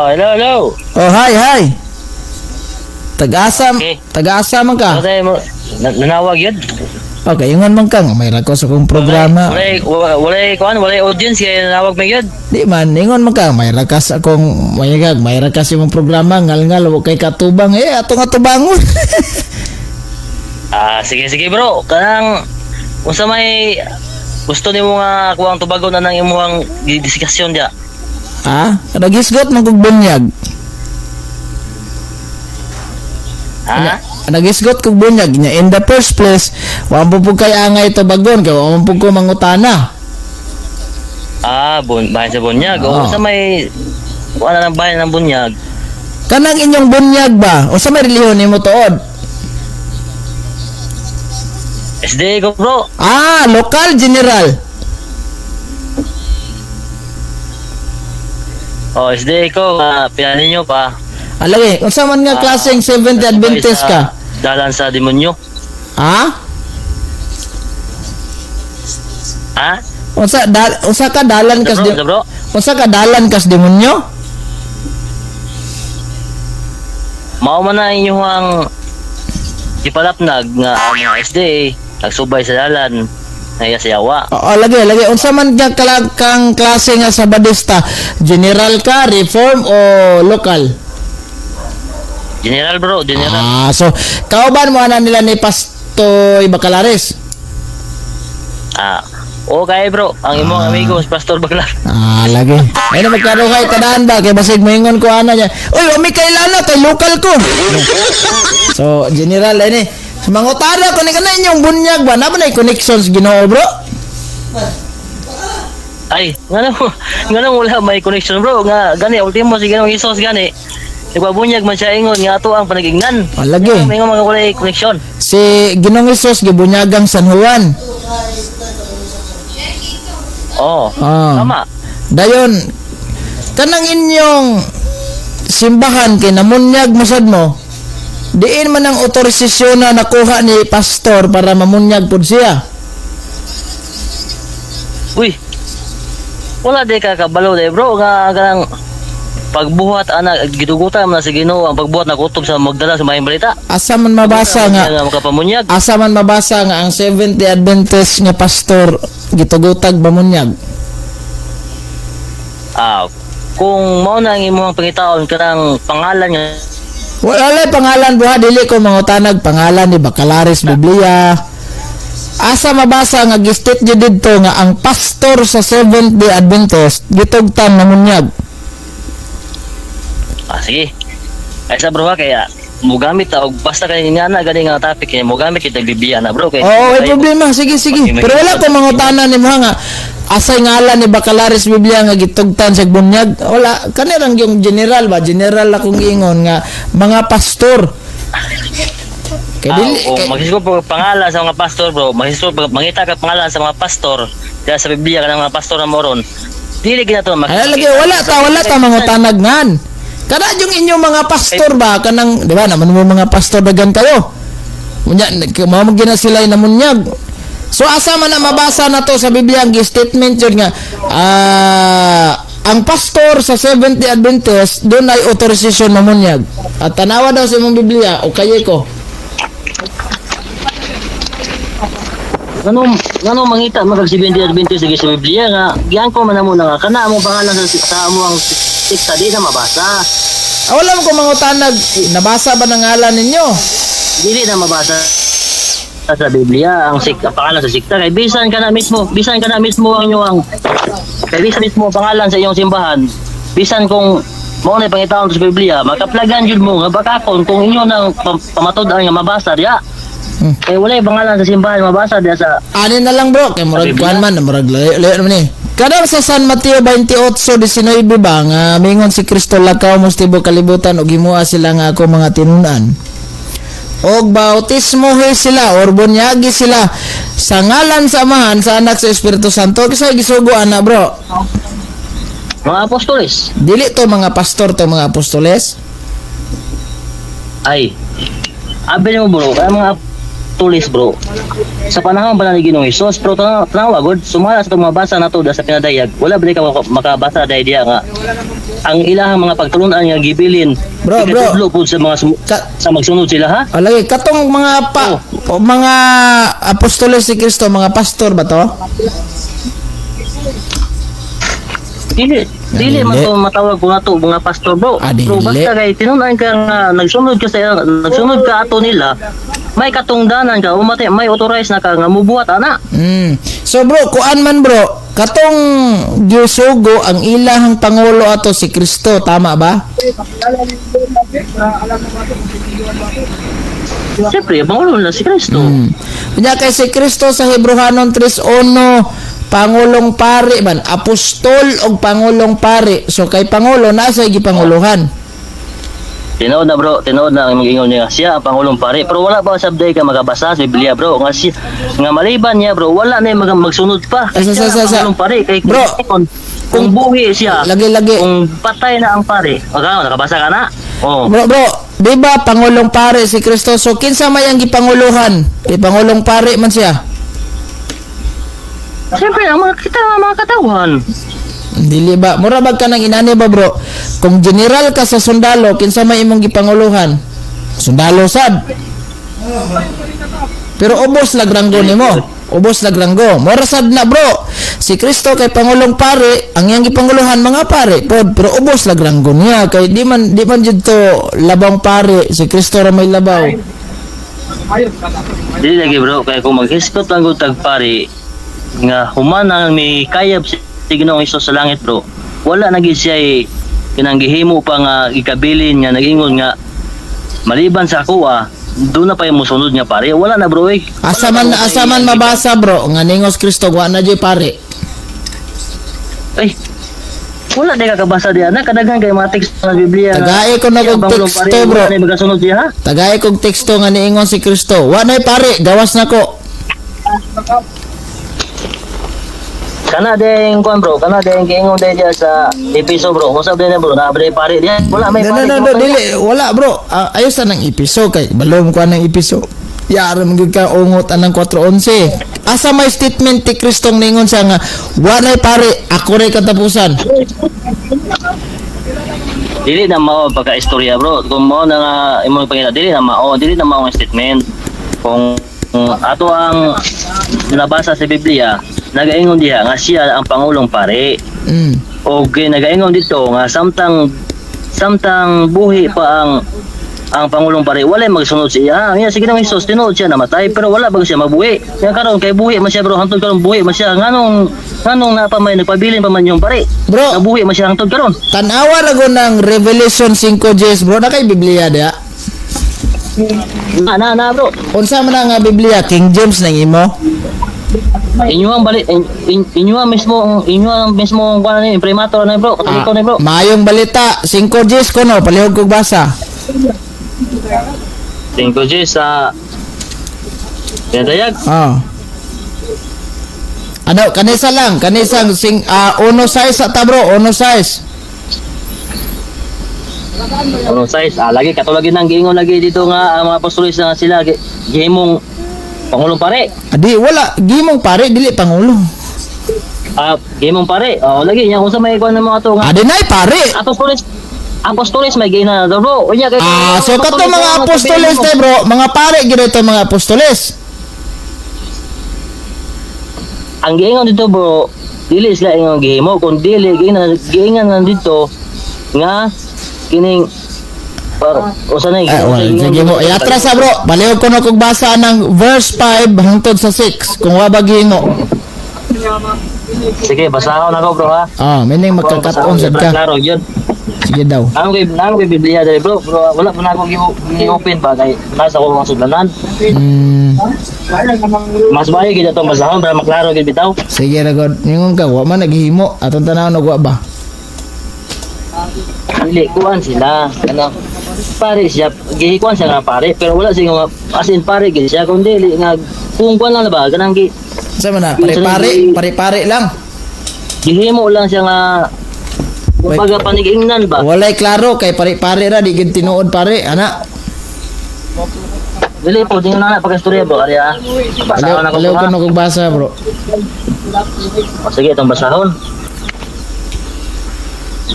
Oh, hello, hello. Oh, hi, hi. Tagasa, Okay. tagasa man ka. Ano tayo mo? Nanawag yun? Okay, ingon man ka nga may ko sa akong programa. Walay, kuan, walay audience kaya nanawag mo yun. Di man, ingon man ka, may rakas akong mayagag, may rakas imong programa, ngal-ngal wa kay katubang eh ato nga tubangon. Ah, sige, sige bro. Kanang, unsa may gusto nimo nga kuang tubagon na nang imuhang diskusyon dia? Ah, nagisgot man kog bunyag. Ha? Nagisgot kog bunyag nya in the first place, wa mo pud kay angay tubagon kay wa man pud ko mangutana. Ah, bahay sa bunyag. O, Oo. unsa may wala nang bahay ng bunyag. Kanang inyong bunyag ba? Unsa may relihiyon nimo tuod? SDA ko bro. Ah, local general. Oh, SDA ko, pila ninyo pa. Alagi, unsa man nga Ah, klaseng Seventh Adventist ka? Dalan sa demonyo. Ha? Ha? Unsa ka dalan kas Bro, di, bro. Unsa ka dalan kas demonyo? Mao man na inyong gipalapnag nga ang mga SDA nagsubay sa dalan nga sa yawa. Oo, lagi, lagi. Unsa man nga kang klase nga Sabadista? General ka, reform o local? General bro, general. Ah, so kauban mo ana nila ni Pastoy Bacalares. Ah, okay bro, ang imong amigo si Pastor Baglar. Ah, lagi. Ay na magklaro kay tadaan ba kay basig moingon ko ana niya. Uy, wa mi kailana kay local ko. So, general ini. So, mangutana ko ni kana inyong bunyag ba na ba na connections Ginoo bro? Ay, ngano ngano wala may connection bro nga gani ultimo si Ginoong Hesus gani. Nagpabunyag man siya ingon nga ato ang panagingnan. Ah, lagi. Nga ingon mga walay connection. Si Ginoong Hesus gibunyagang San Juan. Oh, Ah. tama. Dayon kanang inyong simbahan kay namunyag masad mo. Diin man ang otorisasyon na nakuha ni pastor para mamunyag pud siya. Uy. Wala di ka kabalo di bro nga kanang pagbuhat ana gidugutan man na sa Ginoo ang pagbuhat na kutob sa magdala sa maayong balita. Asa man mabasa nga nga makapamunyag. Asa man mabasa nga ang Seventh-day Adventist nga pastor gitugutag bamunyag? Ah, kung mao na ang imong pangitaon kanang pangalan nga Wala lay pangalan buha, dili ko mangutanag pangalan ni Bacalares Biblia. Asa mabasa nga gistit jud didto nga ang pastor sa Seventh-day Adventist gitugtan namunyag? Ah, sige. Ay sa bro ha, kaya mugamit ta og basta kay nga na gani nga topic kay mugamit kita Biblia na bro kay Oo, may problema. Sige, sige. Pero wala ko mangutana ni mo nga asay ngalan ni Bacalares Biblia nga gitugtan sa bunyag. Wala kani rang yung general ba? General akong giingon nga mga pastor. Kay Ah, dili kung kay, maghisgot po pangalan sa mga pastor bro, maghisgot pag mangita ka pangalan sa mga pastor diya sa Biblia kanang mga pastor na moron. Dili gina to Ay, lagi wala ta mangutanag ngan. Kada yung inyong mga pastor ba kanang di ba naman mo mga pastor dagan kayo. Munya mao man gina sila namunyag. So asa man na mabasa na to sa Biblia ang statement yun nga ang pastor sa Seventh-day Adventist doon ay authorization mamunyag. At tanawa daw sa imong Biblia o kayo ko. Ngano ngano mangita man kag Seventh-day Adventist sige sa Biblia nga giyan ko man namo na nga kana among pangalan sa amo ang sikta di na mabasa. Ah, wala mo ko mangutanag nabasa ba ng ngalan ninyo? Dili na mabasa sa Biblia ang pangalan sa sikta kay bisan ka na mismo ang inyong kay bisan mismo ang pangalan sa iyong simbahan bisan kung mao na pangitaon sa Biblia makaplagan jud mo nga baka kung inyo nang pamatud-an nga mabasa diya kay wala yung pangalan sa simbahan mabasa diya sa Ani na lang bro, kay murag Sa Biblia? kuan man, murag layo layo naman ni. Kadang sa San Mateo 28:19 ba nga mingon si Kristo lakaw mo sa tibuok kalibutan ug himoa sila nga ako mga tinun-an. Og bautismohi sila or bunyagi sila sa ngalan sa Amahan, sa Anak, sa Espiritu Santo. Kasi gisugo ana bro. mga apostoles. Dili to mga pastor to mga apostoles. Ay, abi mo bro, kaya mga apostoles bro, sa panahon pa na ni Ginoong Hesus, pero tanawa god, sumala sa itong mabasa na to sa pinadayag, wala ba di ka makabasa dahil diya nga ang ilahang mga pagtulunan nga gibilin Bro, bro. ikatudlo pud sa mga sa magsunod sila, ha. O, lagi katong mga pa, o, mga apostoles si Kristo, mga pastor ba to? Dili dili man Dili. to matawag ko nato mga pastor, bro. Ah, dili. Bro, basta kay tinunan ka nga nagsunod ka sa nagsunod ka ato nila, may katungdanan ka, umate, may authorized na ka nga mubuhat ana. So bro, kuan man bro, katong gisugo ang ilahang pangulo ato si Kristo, tama ba? Siyempre, pangulo na si Kristo. Unya kay si Kristo sa Hebreohanon 3:1, pangulong pari man, apostol og pangulong pari. So kay pangulo nasa gipanguluhan. Tinuod na, bro, tinuod na ang mag-ingon niya. Siya ang pangulong pare. Pero wala pa sabday ka makabasa sa Biblia, bro. Nga si nga maliban niya, bro, wala na yung magsunod pa. Sa- Siya sa- ang sa- pangulong pare. Kay Bro, kung buhi siya, Lagi-lagi. kung patay na ang pare, okay, nakabasa ka na? Oh. Bro, bro, di ba pangulong pare si Kristo? So kinsa may ang gipanguluhan? Kay pangulong pare man siya. Siyempre, ang mga kita nga mga katawan. Dili ba? Mura ba ka nang inani ba, bro? Kung general ka sa sundalo, kinsa may imong gipanguluhan? Sundalo sad. Pero ubos lagranggo nimo. Ubos lagranggo. Mura sad na, bro. Si Kristo kay pangulong pare, ang iyang gipanguluhan mga pare pod, pero ubos lagranggo niya kay di man jud to labang pare, si Kristo ra may labaw. Dili lagi, bro, kaya kung maghiskot lang gud tag pare nga human ang may kayab si Ginoong Hesus sa langit, bro. Wala na gid siya eh, kanang gihimo pa nga ikabilin nga nagingon nga maliban sa ako ah, doon na pa yung musunod nga pare. Wala na, bro, eh. Asa man mabasa, bro, nga ningos Kristo wa na jud pare? Ay. Wala di ka kabasa diyan na kadaghan kay mga teksto sa Biblia nga Tagae ko na siya kog ang pangulong teksto, pare, bro. wala na yung magasunod siya, ha? Tagay kog teksto nga niingon si Kristo. Wa nay pare, gawas na ko. Kana din kuan, bro, kana din giingon din diya sa Episo, bro. Kung sabi na, bro, na pare diya. Wala may No, pare. no, no, no, dili, wala, bro. Ah, ayos na ng episo kay balom ko ng episo. Yara man gyud ka ungot anang 4:11. Asa may statement ti Kristong ningon siya nga wa nay pare, ako ray katapusan? Dili na mao pagka istorya, bro. Kung mao na nga imong pangita, dili na mao ang statement. Kung ato ang nabasa sa Biblia, nagaingon diha nga siya ang pangulong pare. O nagaingon dito nga samtang samtang buhi pa ang pangulong pare, wala magsunod sa iya. Nga sige nang Hesus tinuod siya namatay pero wala ba siya mabuhi. Nga karon kay buhi man siya, bro, hangtod karon buhi man siya. Nganong naa pa may nagpabilin pa man yung pare? Bro, Nabuhi man siya hangtod karon. Tanawa ra go ng Revelation 5:10, bro, na kay Biblia diha. Na na na, bro. Unsa man ang nga Biblia? King James nang imo? Inyo ang balik inyo ang mismo ang kuan ni imprimatur na, bro. Katoliko ni, bro. Maayong balita 5:10 kuno, palihog kog basa. 5G sa Pinatayag. Ah. Ano, kanisa lang, kanisa sing uno size sa ta, bro, uno size. Ano size? Ah, lagi katulad ng giingon lagi dito nga ang mga apostoles na sila gihimong pangulong pare. Adi wala gimong pare dili pangulo. Ah, gihimong pare. Oh, lagi niya kung sa may kuan ng mga to nga Adi nay pare. apostoles apostoles may gina na bro. Unya kay Ah, so kato mga apostoles tay, bro, mga pare gid ito mga apostoles. Ang giingon dito, bro, dili sila ingon gihimo kun dili giingon giingon na dito nga kining par usa na Ay, wala sige mo. Ay, atras sa, bro. Palihog ko na kog basa ng verse 5 hangtod sa 6 kung wa ba gihimo. Sige, basahon ako, bro, ha. Ah, meaning magkakatuon sad ka. Klaro yun. Sige daw. Ano kay Biblia dali, bro? Bro, wala pa na akong i-open ba kay nasa ko ang sudlanan. Mas bayo gid atong basahon para maklaro gid bitaw. Sige ra god. Ningon ka wa man naghihimo atong tan-awon og wa ba. Dili kuan sila. Ano? Pare siya, gihikuan siya nga pare, pero wala siya nga as in pare gid siya kun dili nga kung kuan lang na ba kanang gi Sa man na, pare-pare, pare-pare lang. gihimo lang siya nga kumbaga panigingnan ba. Walay klaro kay pare-pare ra di gid tinuod pare ana. Dili po dingon na pagkastorya, bro, ari ah. Basahon ako, Aliw bro, ko ha? na kog basa, bro. O, sige, itong basahon.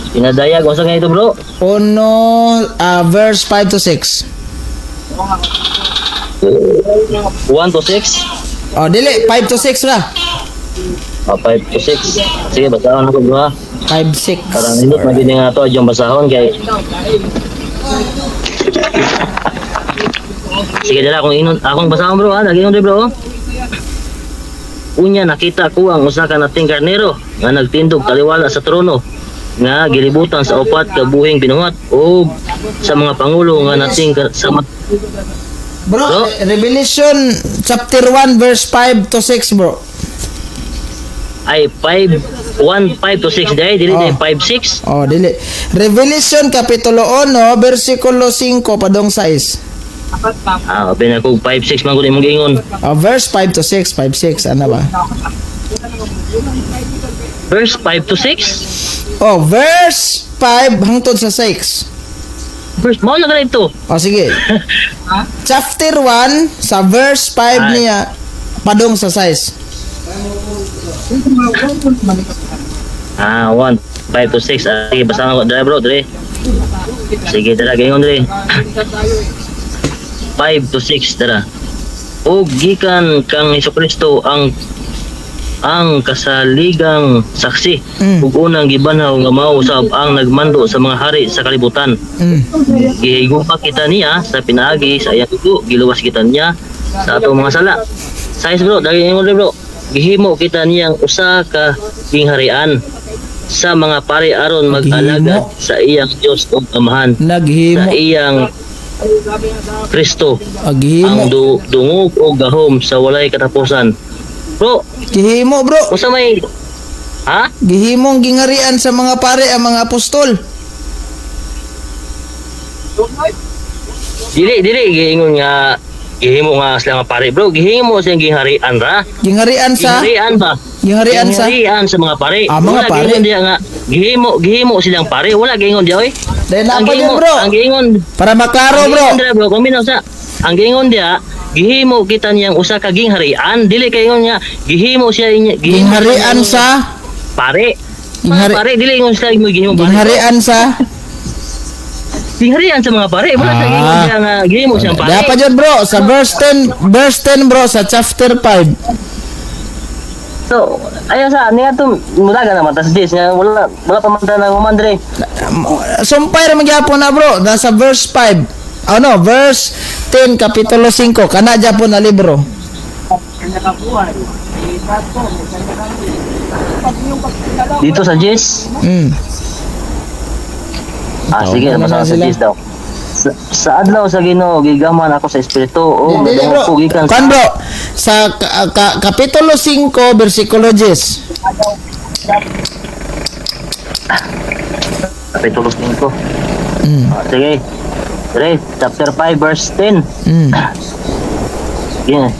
Pinadayag unsa nga ito, bro? Uno, verse 5 to 6. 1 to 6. Oh, dili 5 to 6 ra. Oh, 5 to 6. Sige, basahon ako, bro, ha. 5 6. Para nindot magini nga to yung basahon kay. Sige dala akong inon akong basahon, bro, ha. Lagi bro, oh. Unya nakita ko ang usa ka nating karnero nga nagtindog taliwala sa trono nga gilibutan sa upat ka buhing binuhat ug sa mga pangulo nga nating sa Bro, Bro. Revelation chapter 1 verse 5 to 6, bro. Ay, 5 1 5 to 6 dai, dili Oh. dai 5 6. Oh, dili. Revelation kapitulo 1 versikulo 5 padong 6. Ah, ben ako 5 6 man gud imong giingon. Oh, verse 5 to 6, 5 6 ano ba? Verse 5 to 6. Oh, verse 5 hangtod sa 6. Verse mao na ito. Oh, sige. Chapter 1 sa verse 5 Ay. niya padong sa 6. Ah, 1 5 to 6. Ah, sige, basta ko dre, bro, dre. Sige, dara gayon dre. 5 to 6 dara. O gikan kang Hesukristo ang kasaligang saksi ug unang gibanhaw nga mao usab ang nagmando sa mga hari sa kalibutan. Gihigugma kita niya sa pinaagi sa iyang dugo, giluwas kita niya sa atong mga sala. Size, bro, dali mo, bro. Gihimo kita niyang usa ka gingharian sa mga pari aron mag-alagad sa iyang Dios ug Amahan. Sa Naghimo. iyang Kristo ang Aghimo. dungog o gahom sa walay katapusan. Bro, Gihimo, bro. usa may, ha? Gihimong gingarian sa mga pare ang mga apostol. Dili dili giingon nga gihimo nga sila nga pare, bro. Gihimo siyang gingharian ra. Gingarian sa Gingharian ba? Gingarian sa Gingharian sa mga pare. Ah, mga Wala pare. giingon diya nga gihimo gihimo silang pare. Wala giingon diya oy. Dahil Ang napa yun, giingon, bro. ang giingon, Para maklaro, ang bro. giingon diya, bro, kung minaw sa ang giingon diya, gihimo kita niyang usa ka gingharian, dili kay ingon nga gihimo siya gihimo Gingharian siyang sa pare. Mga pare, dili ingon sila mo gihimo pare. Gingharian sa Gingharian sa mga pare. Wala sa giingon diya nga gihimo siyang pare. Dapat yun, bro, sa verse 10, verse 10, bro, sa chapter 5. So, ayon sa niya to mulaga naman tas dis nga wala wala pa man ta nang humandre. Sumpay ra magyapon na, bro, nasa verse 5. Ano, verse 10 kapitulo 5 kana gyapon na libro. Dito sa Jis. Ah, sige, Ano basta na sa sila? Jis daw. Sa adlaw sa Ginoo gigaman ako sa espiritu o Dili, nadungog bro. ko gikan sa Kan, bro, sa kapitulo 5 bersikulo 10. Kapitulo 5. Ah, sige. Dire, chapter 5 verse 10. Yeah.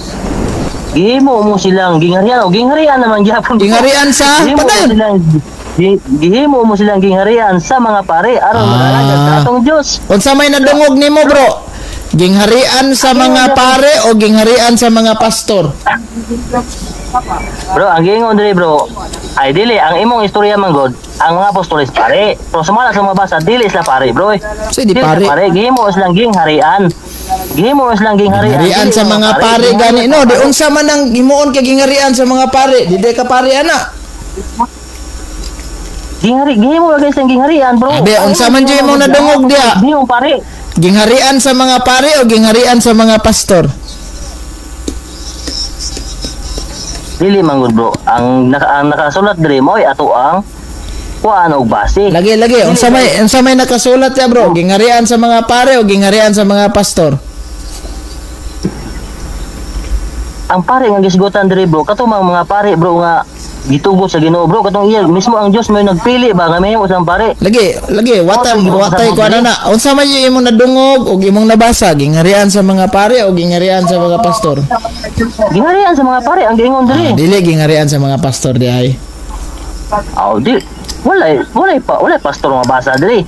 Gihimo mo silang gingharian o gingharian naman gyapon. Gingharian sa Gihimo mo padayon. silang gihimo mo silang gingharian sa mga pare aron mag-alagad sa atong Dios. Unsa may nadungog nimo, bro? Gingharian sa mga pare o gingharian sa mga pastor? Bro, ang giingon diri, bro, ay dili ang imong istorya man god, ang mga apostoles pare. Pero sumala sa mga basa, dili sila pare, bro, eh. So, di Dili sila pare. pare, gihimo silang gingharian. Gihimo silang gingharian. Gingharian Dili sa mga pare gani no, di unsa man ang himuon kay gingharian sa mga pare, di ka pare ana. Ginghari, gihimo lagi silang gingharian, bro. Abi, unsa man jud imong nadungog diha? Gihimo pare. Gingharian sa mga pare o gingharian sa mga pastor? Dili man gud, bro. Ang nakasulat diri mo'y ato ang kuan og base. Lagi lagi unsa may nakasulat ya, bro? Gingharian sa mga pare o gingharian sa mga pastor? Ang pare nga gisgutan diri, bro, katong mga pare, bro, nga gitugot sa Ginoo, bro, katong iya mismo ang Dios may nagpili ba nga mahimo silang pare. Lagi lagi watay watay ko ano na. Unsa man yung imong nadungog o imong nabasa, gingharian sa mga pare o gingharian sa mga pastor? Gingharian sa mga pare ang giingon diri. Ah, dili gingharian sa mga pastor di ay. Aw, di wala wala pa wala pastor nga basa diri.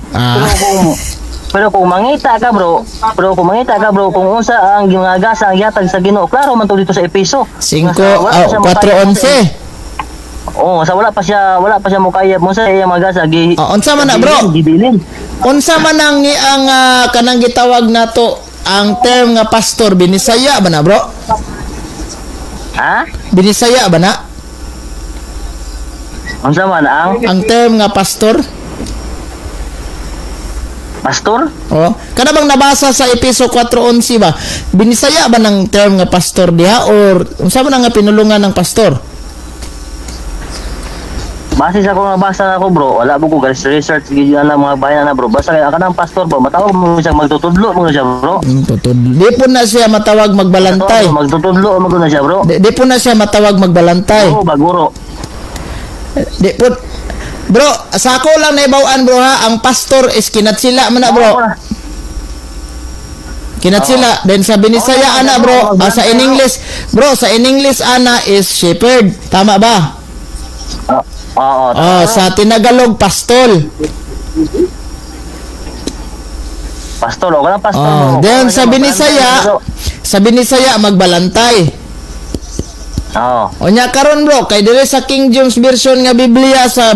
Pero kung mangita ka, bro, pero kung mangita ka, bro, kung unsa ang mga gasa ang gihatag sa Ginoo, klaro man to dito sa Epeso. 5 Nga wala siya 4:11. Oh, sa wala pa siya mukayab mo sa iyang magasa gi. Oh, unsa man na, bro? Gibilin. Unsa man ang ni ang kanang gitawag nato ang term nga pastor, binisaya ba na, bro? Ha? Binisaya ba na? Unsa man ang Ang term nga pastor? Pastor? Oh, kana bang nabasa sa Epeso 4:11 ba? Binisaya ba ng term nga pastor diha or unsa man ang nga pinulungan ng pastor? Base sa akong nabasa na ako, bro, wala mo ko research gid na mga bayan na, bro. Basta kay kanang pastor ba, matawag mo siya magtutudlo mo siya, bro. Tutudlo. Di po na siya matawag magbalantay. Matawag mo, magtutudlo mo na siya, bro. Di po na siya matawag magbalantay. Oo, baguro. Di po. Bro, sa ako lang naibaw-an, bro, ha, ang pastor is kinatsila man na, bro. Kinatsila. Then sa Binisaya ana, bro, sa in English, bro, sa in English ana is shepherd. Tama ba? Oo. Oh, sa Tinagalog pastol. Pastor, o kanang pastor. Oh, Bro. then Kanang sa Binisaya, bro. sa Binisaya magbalantay. Oo. O nya karon, bro, kay dire sa King James Version nga Biblia sa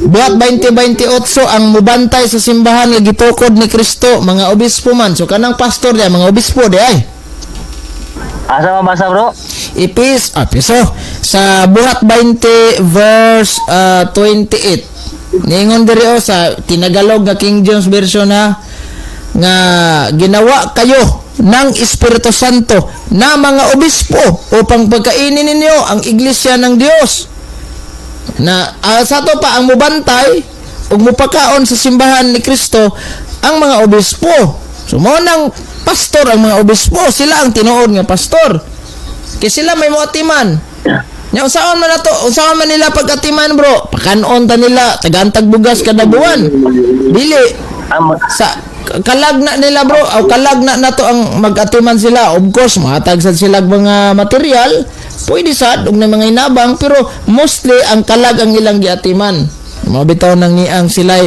Buhat 20:28, ang mubantay sa simbahan nga gitukod ni Kristo mga obispo man. So kanang pastor diya mga obispo di ay. Asa mabasa, bro? Ipis, piso sa Buhat 20 verse 28. Ningon diri oh, sa Tinagalog nga King James Version ha, nga ginawa kayo ng Espiritu Santo na mga obispo upang pagkainin ninyo ang iglesia ng Dios. Na sa to pa ang mubantay ug mupakaon sa simbahan ni Kristo ang mga obispo. So mao nang pastor ang mga obispo, sila ang tinuod nga pastor. Kay sila may moatiman. Nya unsaon man nato, unsaon man nila pagatiman, bro? Pakanon ta nila, tagantag bugas kada buwan. Dili Ang sa kalag na nila, bro, o kalag na nato ang magatiman sila. Of course, mahatag sad sila og mga material, pwede sad og na mga inabang, pero mostly ang kalag ang ilang giatiman. Mao bitaw nang niang sila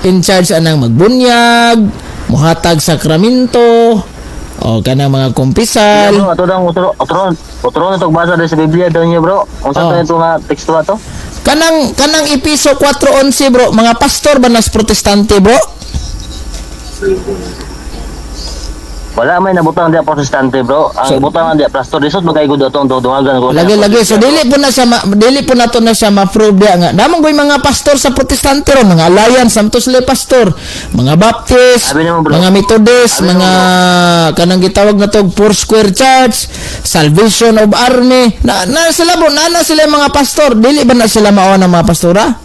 in charge anang magbunyag, muhatag sakramento, o kanang mga kumpisal. Bro, ato dang utro utro utro na tog basa diri sa Biblia daw niyo, bro. Unsa Oh. to ito nga teksto ato? Kanang Episo 4:11, bro, mga pastor ba nas Protestante, bro? Wala may nabutang diya Protestante, bro. Ang So- ibutang diya pastor, lisod magkay gud atong dungagan ko. Lagi lagi, so dili po nato na siya ma-prove diya nga. Namong goy mga pastor sa Protestante ron, mga Alliance, samto sila pastor, mga Baptist, Sabi naman, bro. mga Methodist, Sabi mga kanang gitawag na tog Four Square Church, Salvation of Army. Na sila, bro, na sila yung mga pastor. Dili ba na sila mao ng mga pastora?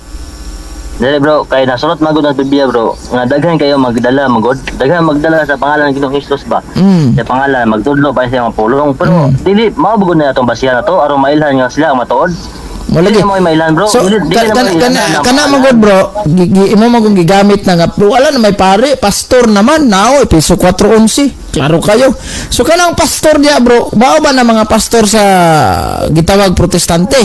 Dili, bro, kay nasulat magud ang Biblia, bro. Nga daghan kayo magdala magod. Daghan magdala sa pangalan ng Ginoong Hesus ba. Sa pangalan magtudlo pa sa mga pulong. Pero dili mao bugod na atong basihan na to aron mailhan nga sila ang matuod. Mo lagi. Dili mo mailhan, bro. So, Dili, dili na mo kana, mailhan ang kana pangalan. magod, bro, imo man kung gigamit na nga, bro, wala na may pare, pastor naman, nao, Episo 4:11, klaro kayo. So, kanang pastor diya, bro, bao ba na mga pastor sa gitawag Protestante?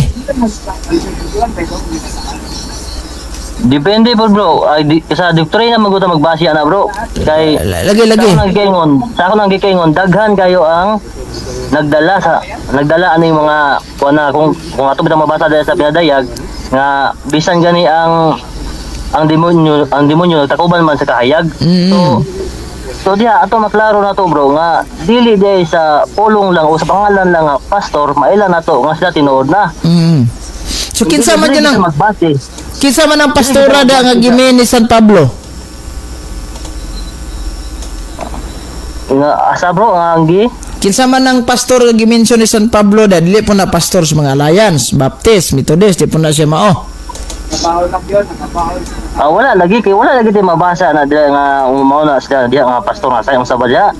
Depende po, bro. Ay, sa doktrina magud ta magbase ana, bro. Kay Lagi, lagi. Sa ako nang gikaingon, daghan kayo ang nagdala ani mga kuan na kung ato bitang mabasa dahil sa pinadayag nga bisan gani ang demonyo nagtakuban man sa kahayag. So So diha ato maklaro na to, bro, nga dili diay sa pulong lang o sa pangalan lang nga pastor maila na to nga sila tinuod na. So, kinsa man Dili yun ang, kita magbase. kinsa man ang pastora da nga gimi ni San Pablo? Nga asa, bro, nga ang gi Kinsa man ang pastor nga gimension ni San Pablo da, dili po na pastor sa mga Alliance, Baptist, Methodist, di po na siya mao. Ah, wala lagi kay wala lagi tay mabasa na diha nga mao na sila diha nga pastor nga sayang sa badya.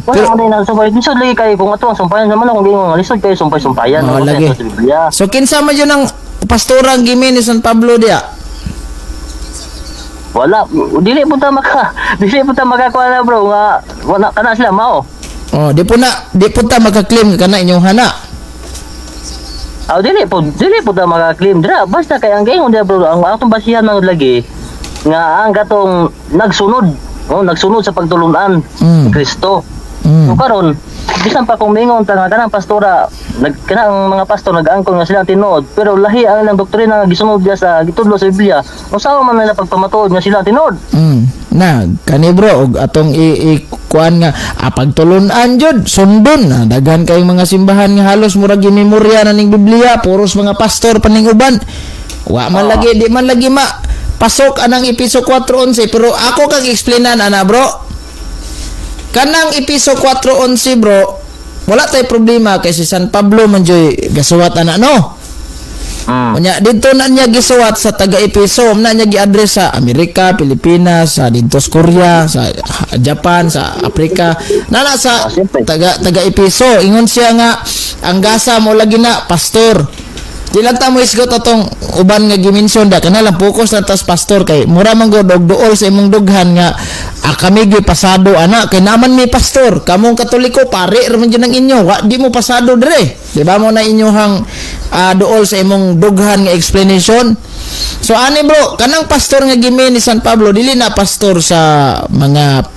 Wala Pero, man na sumpay. Lisod lagi kayo kung ato ang sumpayan naman akong gingon lisod kayo sumpay-sumpayan. Oo, Ako lagi. sa Biblia. So kinsa man yun ang pastora ang gimi ni San Pablo diya? Wala, dili po ta makakuha na, bro, nga wala kana sila mao. Oh, di po ta makaklaim nga kana inyong hana. Ah, dili po ta maka-claim dira. Basta kay ang gingon diha, bro, ang atong basihan man lagi nga ang katong nagsunod, oh, nagsunod sa pagtulunan ni Kristo. So karon, bisan pa kung mingon ta nga kanang pastora, nag kanang mga pastor nag-angkon nga sila ang tinuod, pero lahi ang ilang doktrina nga gisunod diya sa gitudlo sa Biblia. Unsa man nila pagpamatuod nga sila ang tinuod? Na kani, bro, og atong i kuan nga pagtulun-an jud sundon na daghan kayong mga simbahan nga halos murag gimemorya na ning Biblia, puros mga pastor paning uban. Wa man lagi, di man lagi ma pasok anang Episo 4:11, pero ako kag explainan ana, bro. Kanang Episo 4:11, bro, wala tay problema kay si San Pablo man joy gasuwat ana, no? Unya dito na niya gisuwat sa taga Epeso, na niya gi-address sa Amerika, Pilipinas, sa dito sa Korea, sa Japan, sa Afrika. Nana sa Ah, siyempre. taga taga Epeso, ingon siya nga ang gasa mo lagi na pastor. Di lang ta mo isgot atong uban nga gimension da, kana lang focus na tas pastor kay mura man gud og duol sa imong dughan nga kami gyud pasado ana kay naman may pastor. Kamong Katoliko, pare ra man jud ang inyo, wa di mo pasado dire, di ba? Mo na inyohang duol sa imong dughan nga explanation. So ani, bro, kanang pastor nga gimin ni San Pablo dili na pastor sa mga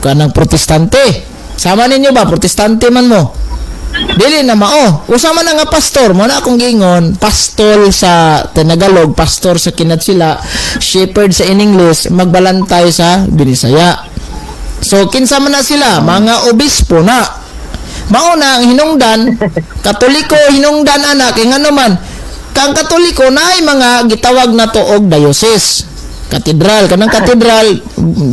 kanang Protestante. Sama ninyo ba, Protestante man mo? Dili na mao. Usa man na nga pastor, mo na akong giingon, pastol sa Tagalog, pastor sa Kinatsila, shepherd sa in English, magbalantay sa Binisaya. So kinsa man na sila, mga obispo na. Mao na ang hinungdan, Katoliko hinungdan ana kay ngano man kang Katoliko na ay mga gitawag na to og diocese. Katedral, kanang katedral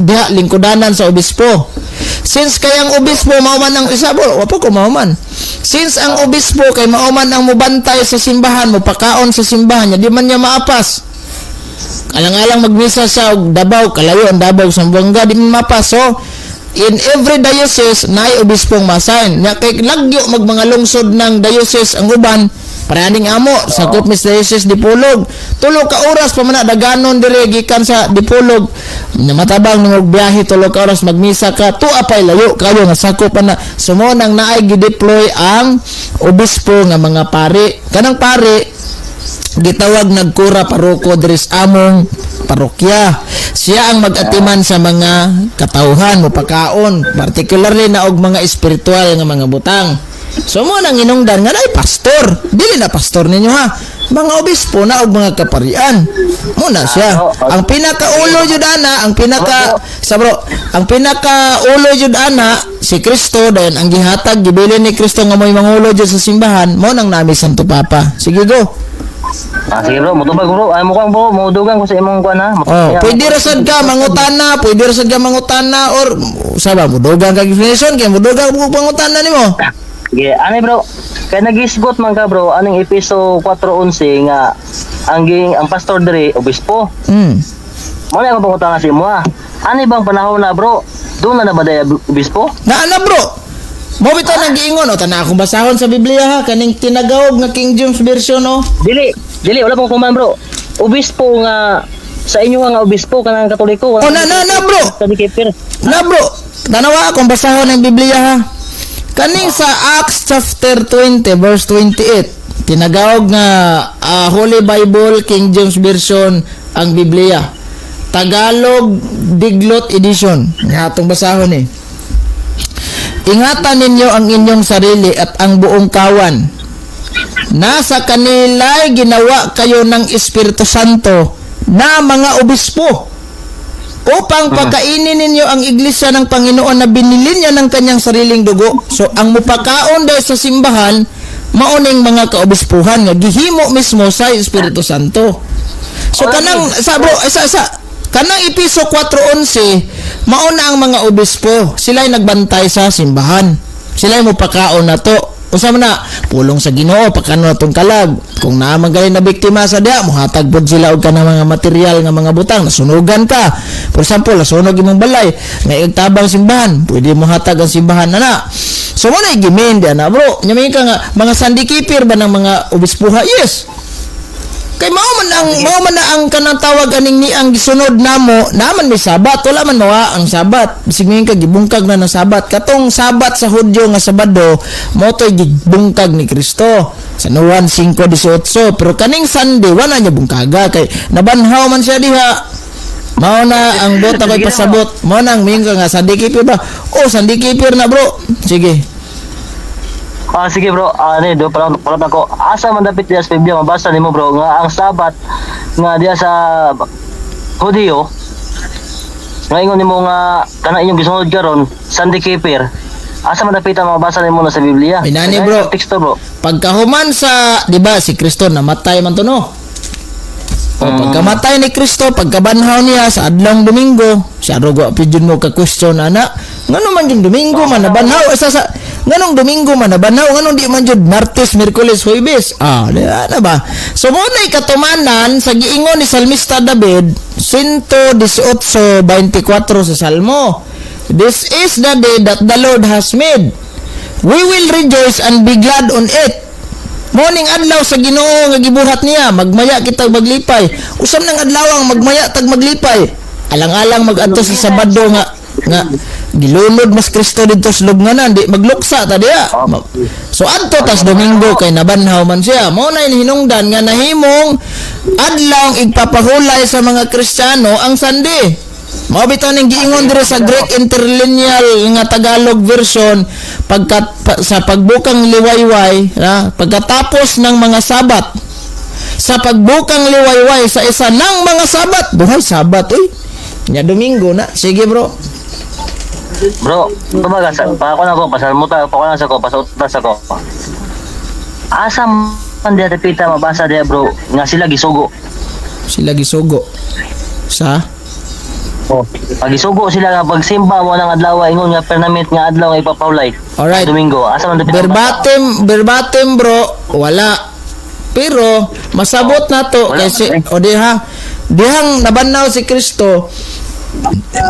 diha lingkudanan sa obispo. Since kay ang obispo mao man ang isa, bro, wa po ko mao man. Since ang obispo kay mao man ang mobantay sa simbahan, mopakaon sa simbahan niya, di man niya maapas. Alang-alang magmisa sa og Davao, kalayo ang Davao sa Zamboanga, di man maapas. So, in every diocese naay obispong masign. Nya kay lagyo mag mga lungsod ng diocese ang uban, paraning amo sakop mis Diocese Dipolog. 3 ka oras pa man na daganon dire gikan sa Dipolog. Nya matabang nang og biyahe 3 ka oras magmisa ka, tuwa pay layo kayo nga sakop pa na. So mo nang naay gideploy ang obispo nga mga pare. Kanang pare gitawag nagkura paroko diri sa among parokya. Siya ang mag-atiman sa mga katawhan, mopakaon, particularly na og mga espiritual nga mga butang. So mo nang inungdan nga ay pastor. Dili na pastor ninyo ha. Mga obispo na og mga kaparian. Mo na siya. Ang pinakaulo jud ana, ang pinaka sa bro, ang pinakaulo jud ana si Kristo, dayon ang gihatag gibilin ni Kristo nga mo'y mangulo jud sa simbahan mo nang nami Santo Papa. Sige, go. Ah, sige, bro, mutubag, bro. Ay mukhang, bro, mudugang ko sa imong kuan ha. Oh, pwede ra sad ka mangutana, pwede ra sad ka mangutana or sa ba mudugang kag explanation kay mudugang mo pangutana nimo. Sige, ani, bro. Kay nagisgot man ka, bro, aning Episo 4:11 nga ang ging ang pastor diri obispo. Mo na akong pangutana sa imo ha. Ani bang panahon na, bro? Doon na na ba day obispo? Na ana, bro. Mo bitaw nang giingon o tana akong basahon sa Biblia ha, kaning tinagawog nga King James Version, oh. Dili, dili, wala pong kuman, bro. Obispo nga sa inyo nga obispo kanang Katoliko. Oh, na na na, bro. Sa keeper. Na, bro. Tanawa akong basahon ang Biblia ha. Kaning sa Acts chapter 20 verse 28, tinagawog nga Holy Bible King James Version ang Biblia. Tagalog Diglot Edition. Nga atong basahon eh. "Ingatan ninyo ang inyong sarili at ang buong kawan. Nasa kanila'y ginawa kayo ng Espiritu Santo na mga obispo upang pakainin ninyo ang iglesia ng Panginoon na binili niya ng kanyang sariling dugo." So ang mupakaon dahil sa simbahan mauning mga kaobispuhan nga gihimo mismo sa Espiritu Santo. So kanang sa, bro, sa kanang Episo 4:11 mao na ang mga obispo, sila'y nagbantay sa simbahan. Sila'y mupakaon na to. Usa man na pulong sa Ginoo, pakano atong kalag. Kung naa man gali na biktima sa diha, mohatag pod sila og kanang mga material nga mga butang, nasunugan ka. For example, nasunog imong balay, nga tabang simbahan, pwede mo hatag ang simbahan na na. So mo na gimin diha na, bro. Nya ka nga mga Sunday keeper ba ng mga obispuha? Yes. Kay mao man na ang kanang tawag aning ni ang gisunod namo, naman may Sabat, wala man mawa ang Sabat. Bisig ka gibungkag na ng Sabat. Katong Sabat sa Hudyo nga Sabado, mo to'y gibungkag ni Kristo sa Juan 5:18. Pero kaning Sunday wala niya bungkaga kay nabanhaw man siya diha. Mao na ang bot ako'y Sige na, pasabot. Mao na ang mingo nga Sunday keeper ba? Oh, Sunday keeper na, bro. Sige. Ah, sige, bro, ah, ano do pala pala ako. Asa man dapit diya sa Biblia mabasa nimo, bro, nga ang Sabat nga diya sa Hudiyo nga ingon nimo nga kana inyong gisunod karon Sunday keeper. Asa man dapit ang mabasa nimo na sa Biblia? Ay, nani, bro. Teksto, bro. Pagkahuman sa, 'di ba, si Kristo namatay man to, no? O, pagkamatay ni Kristo, pagkabanhaw niya sa adlong Domingo, siya rogo pidyon mo ka question ana, ngano man yung Domingo man nabanhaw isa sa nganong Domingo man nabanhaw, nganong di man jud Martes, Miyerkules, Huwebes? Ah, di ana ba? So mo na'y katumanan sa giingon ni Salmista David 118:24 sa Salmo. "This is the day that the Lord has made. We will rejoice and be glad on it." Mao ning adlaw sa Ginoo nga gibuhat niya, magmaya kita maglipay. Usam nang adlaw ang magmaya tag maglipay? Alang-alang magadto sa Sabado nga gilunod mas Kristo didto sa lubnganan, di magluksa ta diya. So adto tas Domingo kay nabanhaw man siya. Mao na hinungdan nga nahimong adlaw ang igpapahulay sa mga Kristiyano ang Sunday. Mao bitaw ning giingon diri sa Great Interlineal nga Tagalog version sa pagbukang liwayway, ha, pagkatapos ng mga Sabat, sa pagbukang liwayway sa isa ng mga Sabat, buhay Sabat uy. Nya Domingo na. Sige, bro. Bro, kumbaga sa pa ako na ko pasalmuta pa ko na sa ko pasautas ako. Asa man diya dapita mabasa diya, bro, nga sila gisugo? Sila gisugo sa Oh. Pag gisugo sila nga pagsimba mo ng adlaw ingon nga permanent nga adlaw nga ipapawlay. Alright. Domingo, asa man dapita mabasa? Verbatim, verbatim, bro, wala. Pero masabot na to Wala, kasi eh. o diha dihang nabanhaw si Kristo,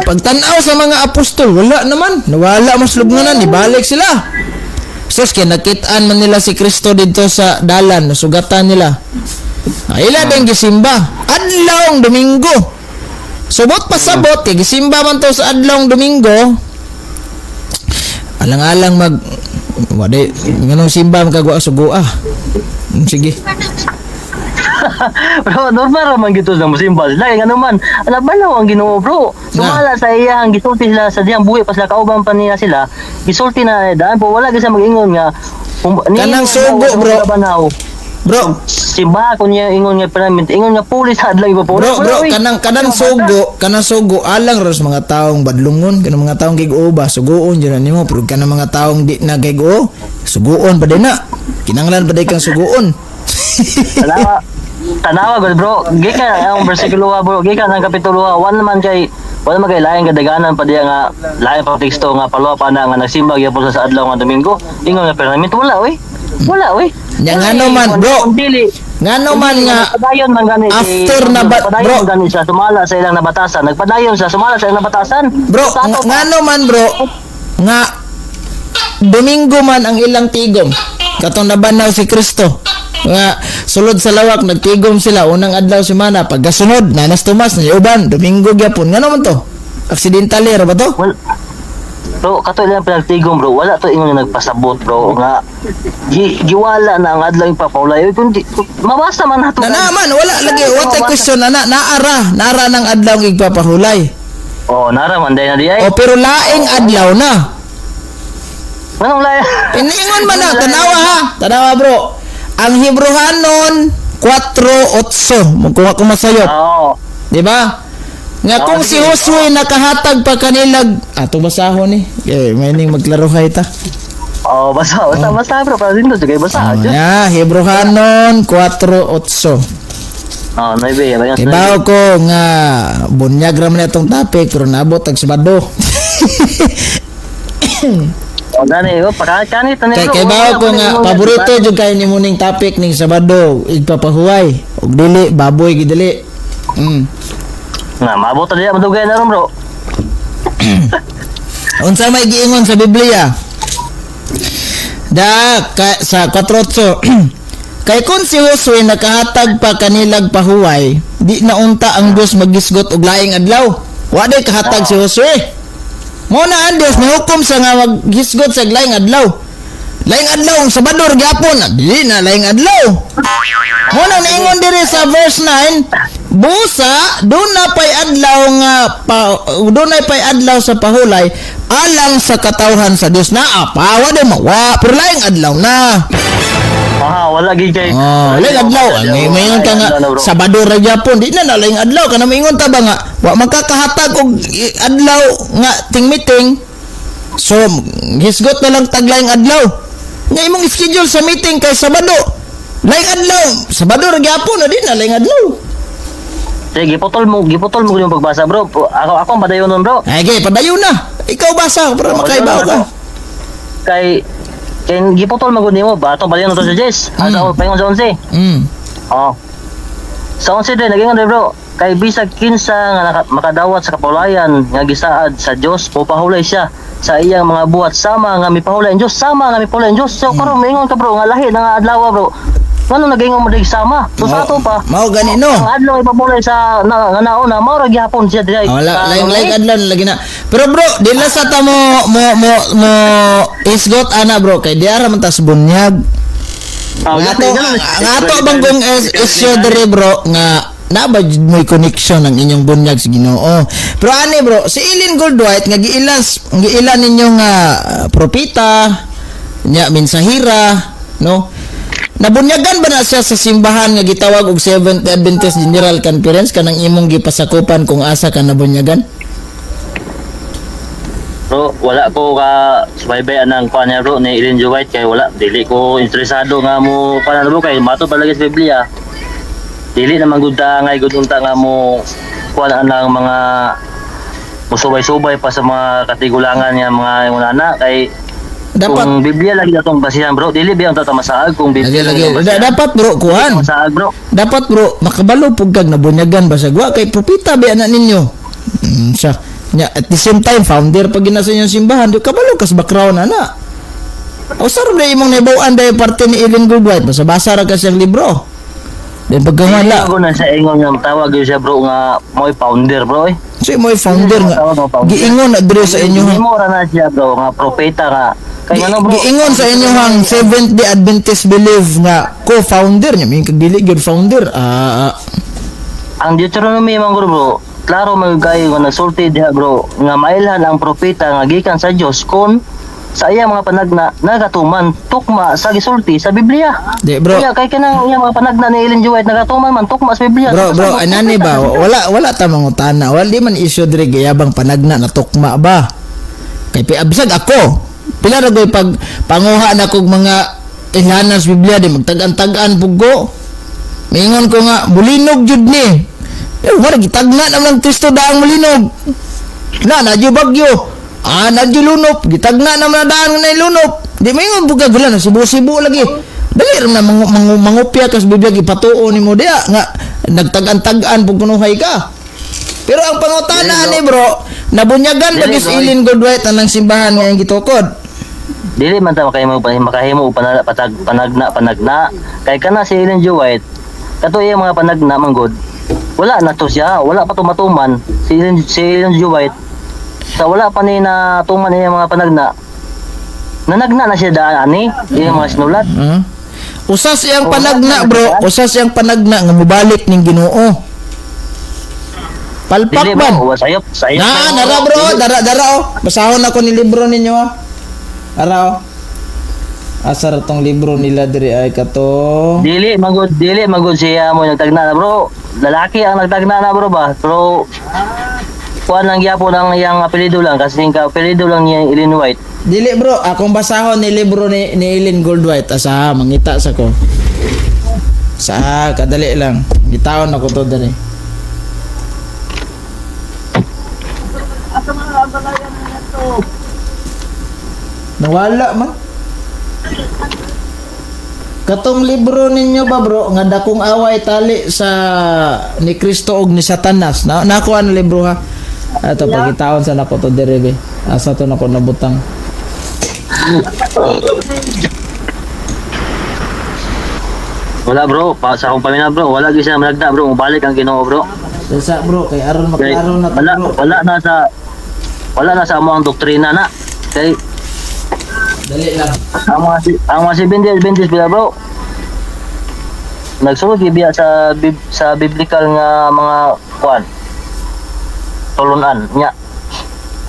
pagtanaw sa mga apostol, wala naman, nawala mas lubnganan, ibalik sila. Sus, kaya nakitaan man nila si Kristo dito sa dalan, nasugatan nila. Ah, ila din gisimba adlawng Domingo. Subot pasabot kay gisimba man to sa adlawng Domingo. Alang-alang mag wala nganong simba magkagwa sugua. Sige. Bro, normal ra man gito sa musimba sila. Kaya nga naman, alam ang Ginoo, bro. Sumala sa iya, ang gisulti sila sa diyang buhi pa sila, kauban pa niya sila. Gisulti na daan po, wala gyud siya mag-ingon nga Kanang sugo, bro. Banaw. Bro, Simba ko niya ingon nga permanent, ingon nga pulis sa adlaw iba po. Bro, bro, kanang sugo alang ros mga taong badlungon, kanang mga taong gig-o ba, suguon jud na nimo, pero kanang mga taong di na gig-o, suguon pa din na. Kinanglan pa din kang suguon. Tanawa. Tanawa gud, bro. Gikan ang bersikulo, bro. Gikan ang kapitulo 1 naman kay wala man kay laing kadaganan pa diya nga laing pa teksto nga paluwa pa na nga nagsimba gyapon sa adlaw nga Domingo. Ingon nga permanent, wala oy. Wala oy. Nya Wala, ngano eh. man, bro. Kung dili Ngano man nga nagpadayon man gani si- after na ba- nagpadayon bro. man gani siya sumala sa ilang nabatasan. Nagpadayon siya sumala sa ilang nabatasan. Bro, Tato pa. ngano man, bro, nga Domingo man ang ilang tigom. Katong nabanhaw si Kristo. Nga sulod sa lawak nagtigom sila unang adlaw semana, pagkasunod nanas Tomas na uban Domingo gyapon. Ngano man to? Accidentally ra ba to? Well, bro, kato ilang pinagtigom, bro. Wala to ingon nga nagpasabot, bro, nga giwala na ang adlaw yung papaulay. Uy, kundi mabasa man nato. Na naman wala lagi what a question ana naara naara ng adlaw ang igpapahulay. Oh, nara man day na di ay. O pero laing adlaw na. Nganong laya? Piningon man na, tanawa ha. Tanawa, bro. Ang Hebrohanon 4:8, magkuha ko masayop. Oo. Di ba? Nga Oo, kung si sige. Josue nakahatag pa kanilag ato basahon ni. Eh, may ning maglaro kay ta. Oh, basta, basta, basta, bro. Para dito, sige, basta. Oh, Diyos. ya, Hebrohanon 4:8. Oh, nuebe, ayan, nuebe. Kibaw ko nga bunyag ra man itong topic pero naabot tag Sabado. Oh, gani, oh, pakakanit, ano, Kay bro. kay Wala, bawo ko wala, nga wala, paborito diba? jud kay nimo ning topic ning Sabado igpapahuway ug dili baboy gidili. Na, maabot na diya, madugay na ron, bro. Unsa may giingon sa Biblia? Da ka, sa 4:8. Kay kung si Josue nakahatag pa kanilag pahuway, di na unta ang Dios magisgot og laing adlaw. Wa day kahatag si Josue. Mo na ang Dios mihukom sa nga maghisgot sa laing adlaw. Laing adlaw ang Sabado ra gyapon, ah, dili na laing adlaw. Mo na niingon diri sa verse 9, Busa duna pay adlaw nga pa, dunay pay adlaw sa pahulay alang sa katawhan sa Dios na pa wa di mawa pero laing adlaw na. Ah, wala gid kay. Oh, laing adlaw. Ang maingon ka nga Sabado ra gyapon, di na na laing adlaw kana maingon ta ba nga wa magkakahatag og adlaw nga ting meeting. So hisgot na lang tag laing adlaw. Nga imong schedule sa meeting kay Sabado. Laing adlaw, Sabado ra gyapon na di na laing adlaw. Sige, giputol mo yung pagbasa, bro. Ako ang padayon nun, bro. Ay, okay, padayon na. Ikaw basa para makaibaw ka. Kay kay giputol mo gud nimo ba atong padayon to sa Jess. Asa paingon sa 11. Oh. Sa 11 din naging bro. Kay bisag kinsa nga makadawat sa kapulayan nga gisaad sa Dios, mopahulay siya sa iyang mga buhat sama nga mipahulay ang Dios, sama nga mipahulay ang Dios. So karon maingon ka, bro, nga lahi na nga adlaw, bro. Ngano nagaingon mo dig sama? So sa ato pa. Mao gani no. Ang adlaw ipapulay sa na, nga nauna mao ra gihapon siya diri. Ah, wala Sa laing laing Norway. adlaw lagi na. Pero bro, di lang sa ta mo isgot ana bro kay diara man tas bunyag. Ah, Nga ato ganun. nga ato bang kung issue diri bro nga na ba jud mo'y connection ang inyong bunyag sa Ginoo. Pero ani bro, si Ellen Goldwhite nga giilan ninyo nga propeta, nya mensahira, no? Nabunyagan ba na siya sa simbahan nga gitawag og Seventh Adventist General Conference kanang imong gipasakupan kung asa ka nabunyagan? Bro, wala ko ka subaybay anang kuan niya bro ni Ellen G. White kay wala dili ko interesado nga mo kuan bro kay mato palagi sa Biblia. Dili naman gud ta ngay gud unta nga mo kuan anang mga musubay-subay pa sa mga katigulangan nga mga ingon kay Dapat kung Biblia lagi atong basihan bro, dili ba ang tatamasaag kung lagi Biblia lagi ang basihan. dapat bro kuan. Masaag bro. Dapat bro makabalo pug kag nabunyagan ba sa gwa kay propeta ba ana ninyo. Siya. Nya, at the same time founder pag gina sa inyong simbahan di kabalo kas background ana. O sar ba imong nahibaw-an dahil parte ni Ellen Goodwhite basa-basa ra ka siyang libro. Then pagkamala, Dili ko na sa ingon nga tawag gyud siya bro nga mo'y founder bro eh. so mo'y founder nga Tawag mo founder. giingon na diri sa inyo. Hindi mo ra na siya bro nga propeta nga. Kay ano bro? Giingon sa inyo ang Seventh Day Adventist believe nga co-founder niya, may kag dili gyud founder. Ah, ah. Ang Deuteronomy man guro bro, klaro man kayo nga nagsulti diha bro nga mailhan ang propeta nga gikan sa Dios kon sa iya mga panagna nagatuman tukma sa gisulti sa Biblia. Di bro. Kaya kay kanang iya mga panagna ni Ellen G. White nagatuman man tukma sa Biblia. Bro, Sa bro, sa- anani ba? Wala ta mangutana. Wala di man issue diri gayabang panagna na tukma ba. Kay bisag ako. Pila ra goy pag panguha na kog mga ilhanan sa Biblia di magtag-an-tag-an pug ko. Mingon ko nga bulinog jud ni. Eh, wala gitagna naman ng Kristo daang mulinog. Na nadyo bagyo. Ah, nadyo lunop. Gitagna naman na daan nga lunop. Di maingon pug ka gula na sibo-sibo lagi. Dali ra na mangupya ka sa Biblia gipatuo nimo diha nga nagtag-an-tag-an pug kunuhay ka. Pero ang pangutana ani bro, nabunyagan ba Dili, gyud si bro. Ellen Goodwhite anang simbahan nga iyang gitukod? Dili man ta makahimo makahimo og patag panagna panagna kay kana si Ellen G. White kato iya mga panagna man gud. Wala na to siya, wala pa tumatuman si Ellen G. White. Sa wala pa ni natuman iya mga panagna. Nanagna na siya daan ani iya mga sinulat. Huh? Usa siyang Oh, panagna wala bro, na usa siyang panagna nga mobalik ning Ginoo. Palpak Dili man. bro, sayop, sayop. Na, nara bro, dara dara oh. Basahon ako ni libro ninyo ah. Ara oh. Asa ra tong libro nila diri ay kato. Dili magud siya mo nagtagna na bro. Lalaki ang nagtagna na bro ba? Pero kuan lang gyapon ang iyang apelyido lang kasi ka apelyido lang niya Ellen White. Dili bro, akong basahon ni libro ni Ellen Goldwhite asa mangita sa ko. Sa kadali lang. Gitaon ako to diri. Nawala man. Katong libro ninyo ba bro nga dakong away tali sa ni Kristo og ni Satanas. Na nakuha na libro ha. Ato pagitaon sa nako to diri be. Asa to nako nabutang. Wala bro, pa, sa akong pamina bro, wala gyud siya managna bro, mubalik ang Ginoo bro. Sa bro kay aron Kay, maklaro na to wala bro. wala na sa amo ang doktrina na. Kay Dali lang. ang mga si Bendis Bendis bila bro. Nagsulod gyud biya sa biblical nga mga kuan tulunan nya.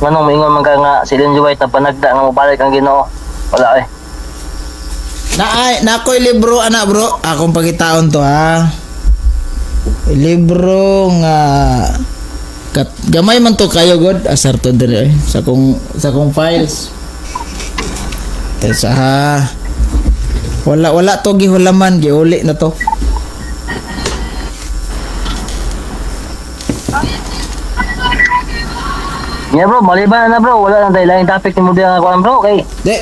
Nganong moingon man ka nga si Ellen G. White na panagda nga mobalik ang Ginoo? Wala eh. Na ay nakoy libro ana, bro. Akong pagitaon to, ha. Libro nga kat, gamay man to kayo god, asar to diri eh, sa kong files. Tesa ha. Wala, wala to gihulaman, giuli na to. Nya bro, maliban na bro, wala lang tayo laing topic ni mo diya nga kuan, bro, kay Di.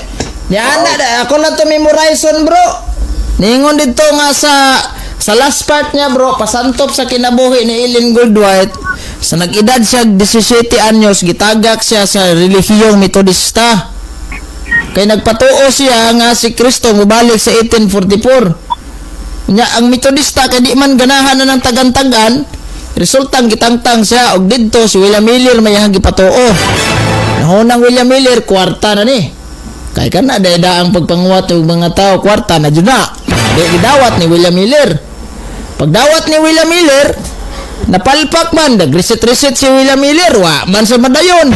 Yan na, ako lang to memorizon, bro. Ningon dito nga sa last part niya, bro, pasantop sa kinabuhi ni Ellen Goldwhite, sa nag-edad siya 17 anyos, gitagak siya sa relihiyong Metodista. Kay nagpatuo siya nga si Kristo mobalik sa 1844. Nya ang Metodista kay di man ganahan na ng tagan-tagan, resultang gitangtang siya og didto si William Miller may iyang gipatuo. Nahunang William Miller kwarta na ni. Kay kana dayda ang pagpanguwat og mga tao, kwarta na jud na. Di gidawat ni William Miller. Pagdawat ni William Miller, napalpak man, nag-reset-reset si William Miller, wa man sa madayon.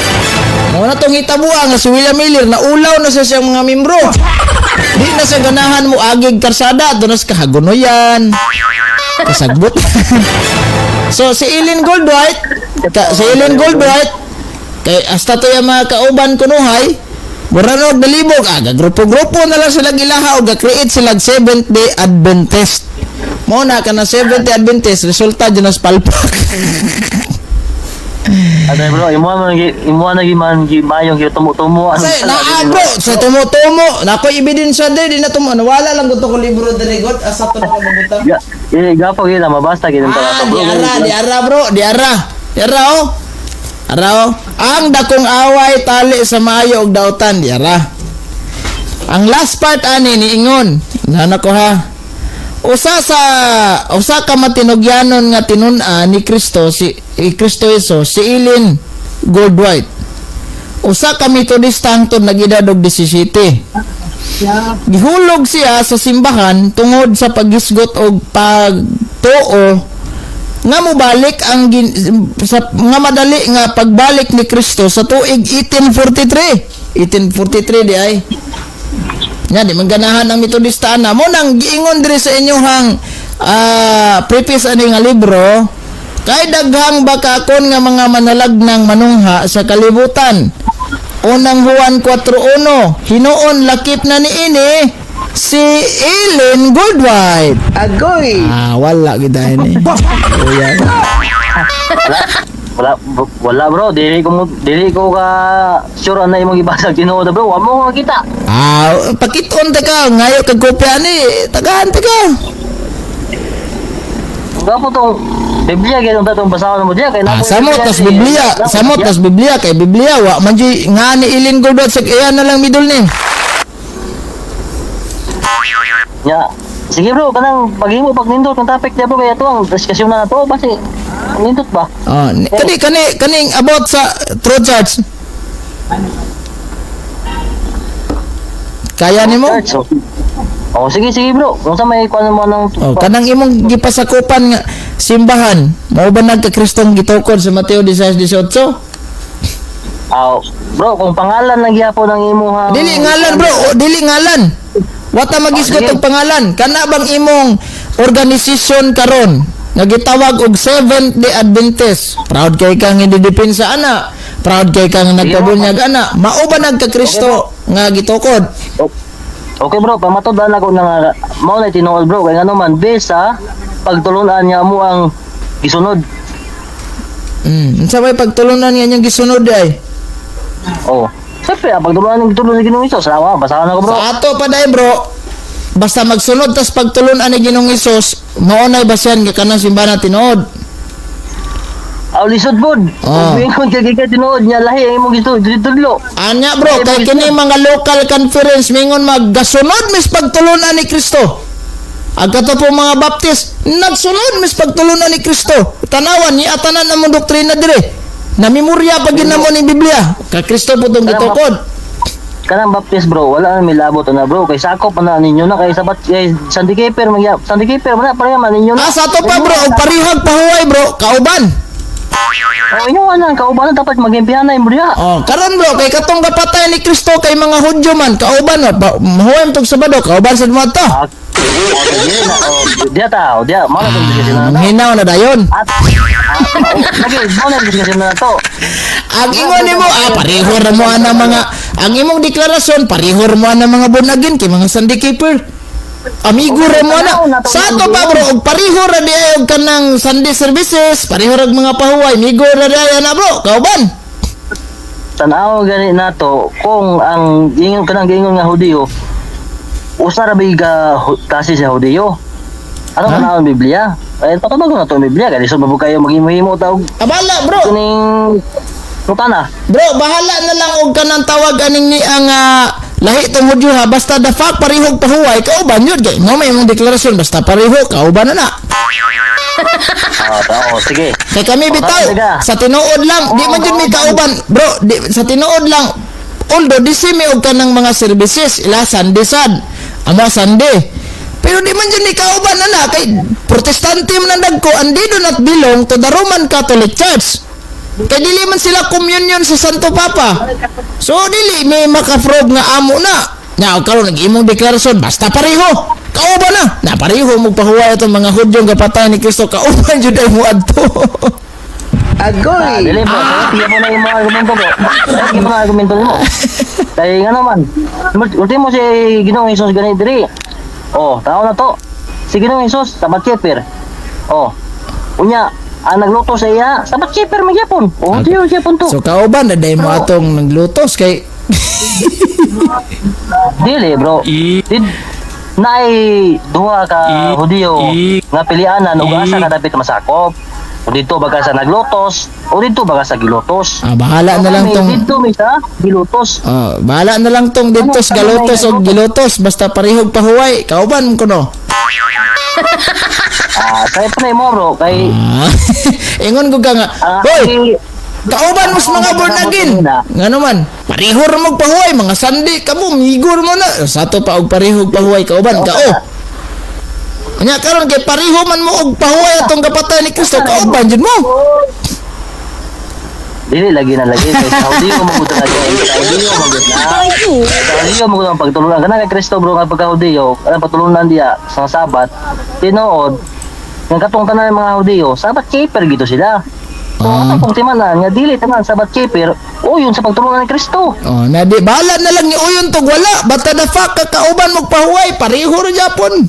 Mao na tong hitabua nga si William Miller naulaw na sa siyang mga membro. Di na siya ganahan mo agig karsada, doon na sa kahagunoyan. Kasagbot. So si Ellen Goldwhite, si Ellen Goldwhite, kay hasta to yung mga kauban kunuhay, mura na og nalibog, grupo-grupo na lang sila gilaha og ga-create sila og Seventh Day Adventist. Mo na ka na Seventh Day Adventist, resulta dyan nas palpak. Ano bro, imo na gi man gi mayong gi tumo-tumo ano. Sa naa bro, sa tumo-tumo, nakoy ebidensya diri, di na tumo. Nawala lang gusto ko libro diri god, asa to na ko mabutang. Ya, eh gapo gi na mabasta gi nang Ah, di ara, di ara bro, di ara. Di ara oh. Ara oh. Ang dakong away tali sa maayo og dautan, di ara. Ang last part ani niingon, nana ko ha. Usa ka matinugyanon nga tinun-an ni Kristo si Kristo Jesus, si Ellen Goldwhite. Usa ka Metodista hangtod nag-edad og 17. Gihulog siya sa simbahan tungod sa paghisgot og pagtuo nga mobalik ang gin, sa nga madali nga pagbalik ni Kristo sa tuig 1843. 1843 di ay. Nga di man ganahan ang Metodista ana mo nang giingon diri sa inyohang preface ani nga libro kay daghang bakakon nga mga manalagnang manungha sa kalibutan. Unang Juan 4:1, hinuon lakip na niini si Ellen Goldwhite. Agoy! Ah, wala gid ini. Kuya. Wala, wala, wala bro, dili ko ka sure na imong gibasa tinuod bro. Wa mo ko makita. Ah, pakiton ta ka, ngayo kag kopya ni, tagahan ta ka. Gapo tong Biblia gyud ang tong basahon mo diya kay Ah, nakoy samot tas Biblia, samot tas Biblia kay Biblia wa man juy nga ni Ellen Goldwhite sa iya na lang middle name. Ya. Sige bro, kanang paghimo pag nindot ang topic niya bro kay ato ang diskusyon na nato basi nindot ba? Oh, kani kani kaning about sa True Church. Kaya nimo? Church. Oh, sige sige bro. Kung sa may kuan mo ng Oh, kanang imong gipasakupan nga simbahan, mao ba nagka-Kristong gitukod sa Mateo 16:18? Ah, bro, kung pangalan lang gyapon ang imuhang Dili ngalan bro, o, dili ngalan. Wata magisgot Oh, sige. og pangalan. Kana bang imong organisasyon karon nga gitawag og Seventh Day Adventist? Proud kay kang gidepensa ana. Proud kay kang nagpabunyag ana. Mao ba nagka-Kristo nga gitukod? Okay bro, pamatod-an ako na nga mao na tinuod bro kay ngano man based sa pagtulunan niya mo ang gisunod. Unsa may pagtulunan nga inyong gisunod ay? Oh. Siyempre, ang pagtulunan ng gitulon ni Ginoong Hesus, salamat, basahan ako bro. Sa ato pa day bro, basta magsunod tas pagtulunan ni Ginoong Hesus, mao nay basihan nga kanang simbahan na tinuod. Aw lisod pod. Oh. Kung ingon kay kay tinuod niya lahi ang imong gitudlo. Anya bro, kay kini mga local conference mingon maggasunod mis pagtulunan ni Kristo. Ang kato po mga Baptist, nagsunod mis pagtulunan ni Kristo. Tanawan ni atanan among doktrina dire. Namemorya pag ginamo ni Biblia. Ka Kristo po tong gitukod. Kanang Baptist, bro, wala na milabot na, bro, kay sakop na ninyo na kay sabat kay Sunday Keeper magyap. Sunday Keeper man pareha man ninyo na. Ah, sa ato pa, bro, og parihag pahuway, bro, kauban. Oh, inyo ana kauban na dapat magimpihanay mo diha. Oh, karon, bro, kay katong kapatay ni Kristo kay mga Hudyo man, kauban ba, mahuway man tog Sabado, kauban sad mo ato. Ah, okay, na, oh, diha ta, oh, diha, mao na tong diskusyon na to. Hinaw na dayon. At, lagi, mao na diskusyon na to. Ang ingon nimo, ah, pareho ra mo ana mga ang imong deklarasyon, pareho ra mo ana mga born again kay mga Sunday keeper. Amigo ra mo ana. Sa ato pa, bro, og pareho ra di ay og kanang Sunday services, pareho ra og mga pahuway, migo ra di ay ana, bro, kauban. Tanaw gani nato kung ang ingon kanang giingon nga Hudiyo, usa ra bay ka klase sa Hudiyo. Ano Ha? huh? Ang Biblia? Eh, patabago na to ang Biblia kay lisod ba kayo maghimo-himo ta og Abala, bro. kining putana. Bro, bahala na lang og kanang tawag aning ni ang lahi tong Hudyo ha, basta the fact parehog pahuway, kauban yun kay mo may imong deklarasyon basta pareho kauban na na. Ah, tao, sige. Kay kami Oh, bitaw talaga. sa tinuod lang, di man jud mi kauban, bro, di, sa tinuod lang. Although di si mi og kanang mga services, ila Sunday sad, amo Sunday. Pero di man jud mi kauban ana kay Protestante man ang dagko and they do not belong to the Roman Catholic Church. Kay dili man sila communion sa Santo Papa. So dili may maka-probe nga amo na. Nya og karon nag-imong deklarasyon basta pareho. Kauban na. Na pareho mo pahuway atong mga Hudyong gapatay ni Kristo, kauban jud ay mo adto. Ah, Agoy! dili, bro, ah. Mo na yung mga argumento, bro. Sige mo na argumento mo. Kay nga naman, ultimo si Ginoong Hesus gani diri. Oh, tao na to. Si Ginoong Hesus sabat keeper. Oh. Unya, ang nagluto sa iya, sabat keeper magyapon. Oh, okay. Diyo gyapon to. So kauban na day mo atong naglutos kay Dili, bro. Did naay duha ka Hudiyo nga pilianan ug asa ka dapit masakop. O dito baga sa naglotos, o dito baga sa gilotos. Ah, bahala na lang Kami, tong dito mi sa gilotos. Ah, bahala na lang tong dito sa Ano, galotos ano, o gilotos basta parehog pahuway, kauban ko no. Ah, kaya pa na mo, bro, kay Ah, ingon ko ka nga. ah, Hoy, kauban mo sa mga born again. Ngano man, pareho ra mo pahuway mga Sunday kamo migor mo na. Sa ato pa og parehog pahuway kauban ka oh. Nya karon kay pareho man mo og pahuway atong kapatay ni Kristo, kauban jud mo. Dili lagi na lagi kay sa Hudiyo mo gud talaga. Sa Hudiyo mo gud na. Sa Hudiyo mo gud ang pagtulunan kana kay Kristo, bro, nga pagka Hudiyo, ang pagtulunan diya sa Sabat, tinuod nga katong tanan ng mga Hudiyo, Sabat keeper gito sila. So, Ah. ah. Kung timanan nga dili tanan Sabat keeper, o yun sa pagtulunan ni Kristo. Oh, na di bahala na lang ni uyon tog wala. Basta the fuck ka kauban mo pahuway, pareho ra japon.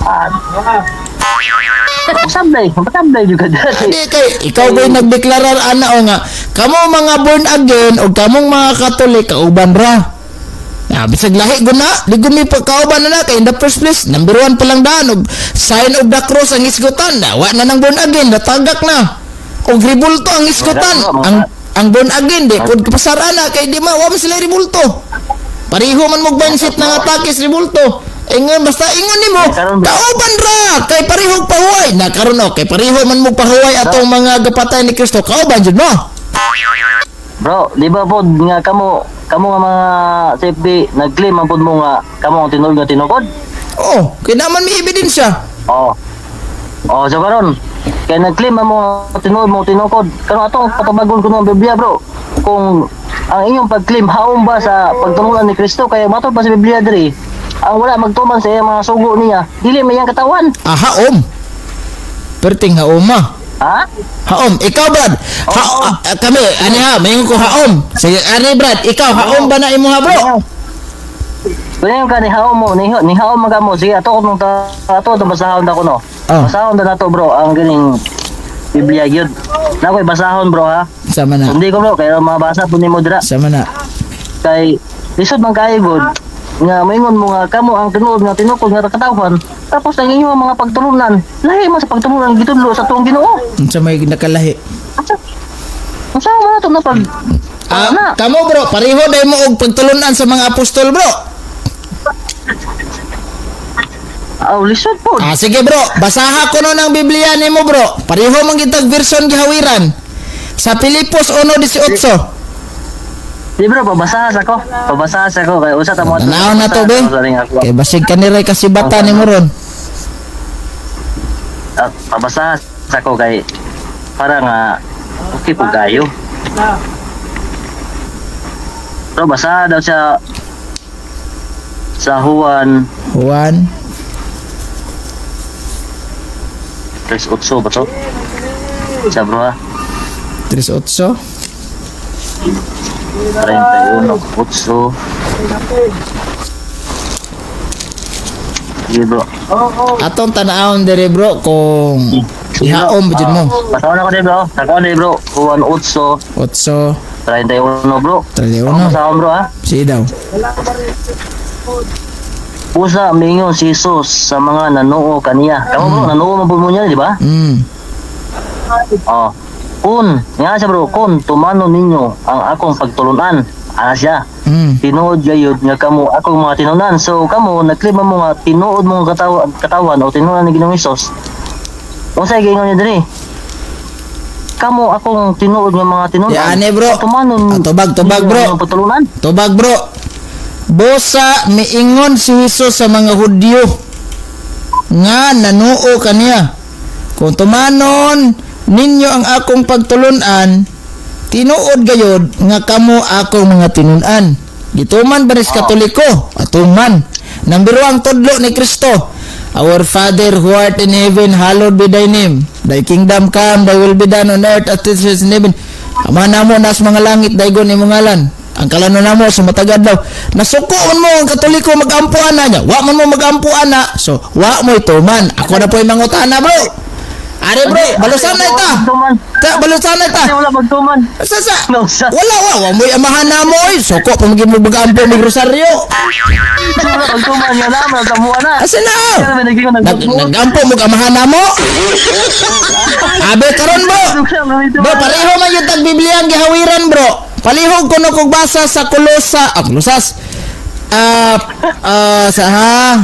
Ah. Sablay, sablay juga dati. Di kay ikaw ba nagdeklarar ana o nga kamo mga born again o kamong mga Katolik kauban ra. Na bisag lahi gud na, di gud mi pa kauban na na kay in the first place number one pa lang daan og sign of the cross ang isgutan na wa na nang born again, natagak na. Og ribulto ang isgutan. Ang born again di pud pasar ana kay di ma wa man sila ribulto. Pareho man mo mindset ng atake sa ribulto. Ingon basta ingon nimo kauban ra kay pareho pahuway na karon oh, kay pareho man mo pahuway atong mga gapatay ni Kristo, kauban jud mo. Bro, di ba po nga kamo kamo nga mga CFD nag-claim ang pud mo nga kamo ang tinuod nga tinukod? Oh, kay naman may ebidensya. Oo. Oh, so karon kay nag-claim ang mga tinuod mo tinukod. Karon atong patabagon ko ng Biblia, bro. Kung ang inyong pag-claim haom ba sa pagtulunan ni Kristo kay matod pa sa Biblia diri, ang wala magtuman sa iyang mga sugo niya, dili may iyang katawan. Ah, haom. Perting haoma. Ha? Haom, ikaw, Brad. Ha, ah, ah, kami ani ha, mayon ko haom. Sige, ani Brad, ikaw haom ba na imo ha, bro? Kunya yung ka ni haom mo, ni haom man ka mo. Sige, ato ko nung ato itong basahon na ko no. Oh. Basahon na nato, bro, ang ganing Biblia gyud. Na ko'y basahon, bro, ha. Sama na. Sundi ko, bro, kaya mabasa po nimo dira. Sama na. Kay lisod man kaayo gud nga maingon mo nga kamo ang tinuod nga tinukod nga katawhan, tapos ang inyong mga pagtulunan lahi man sa pagtulunan gitudlo sa tuong Ginoo. Unsa may nakalahi? Unsa unsa man nato na pag Ah, na kamo, bro, pareho dai mo og pagtulunan sa mga apostol, bro. Aw, lisod po. Ah, sige, bro, basaha ko no ng Biblia nimo, bro. Pareho man kitag version gihawiran. Sa Pilipos 1:18. Di bro, pabasahas ako. Pabasahas ako kay usa ta mo. Tanaw na to, be. Kay basig kaniray kasibata ni mo ron. Ah, pabasahas ako kay para nga okay po kayo. Bro, basa daw siya sa Juan Juan 3:8 ba to? Sa bro ha? 3:8. 31, 8. Sige bro. Atong tanawon diri bro kung ihaom ba jud mo. Basaon ako din bro. Sakaon din bro. Juan 8, 8 31 bro. 31. Basaon bro ha. Sige daw. Usa mingon si Jesus sa mga nanuo kaniya. Kamo bro, nanuo man pud mo niya, di ba? Oh. Kun, nga siya bro, kun tumano ninyo ang akong pagtulunan. Ana siya. Tinuod gayud nga kamo akong mga tinunan. So kamo nagklima mo nga tinuod mong katawan o tinunan ni Ginoong Hesus. Unsay giingon niya diri? Kamo akong tinuod nga mga tinunan. Yaani, bro. Tumanon. Ah, tubag, tubag, bro. ninyo ang pagtulunan. Tubag bro. Bosa miingon si Hesus sa mga Hudyo nga nanuo kaniya. Kung tumanon ninyo ang akong pagtulunan, tinuod gayod nga kamo akong mga tinun-an. Gituman ba nis Katoliko? Atuman. Number 1 tudlo ni Kristo. Our Father who art in heaven, hallowed be thy name. Thy kingdom come, thy will be done on earth as it is in heaven. Ama namo nas mga langit, daygon imong ngalan. Ang kalano namo sa matag adlaw. Nasuko man mo ang Katoliko magampo ana niya. Wa man mo magampo ana. So, wa mo ituman. Ako na po'y mangutana, bro. Are bro, balusan na ita. Magtuman. Ta, balusan na ita. Kasi wala magtuman. Sa sa. No, sa. Wala wa, wa mo'y amahan na mo oy. Suko pa maging mo magampo mig rosaryo. Wala magtuman nga na, nagkamuha na. Asa na? Kaya may naging nagkamuha. Nagampo mo amahan na mo. Abe karon bro. Bro, pareho man yung tag Biblia ang gihawiran, bro. Palihog ko no kog basa sa Kolosa, ah, Kolosas. Ah, ah, sa ha.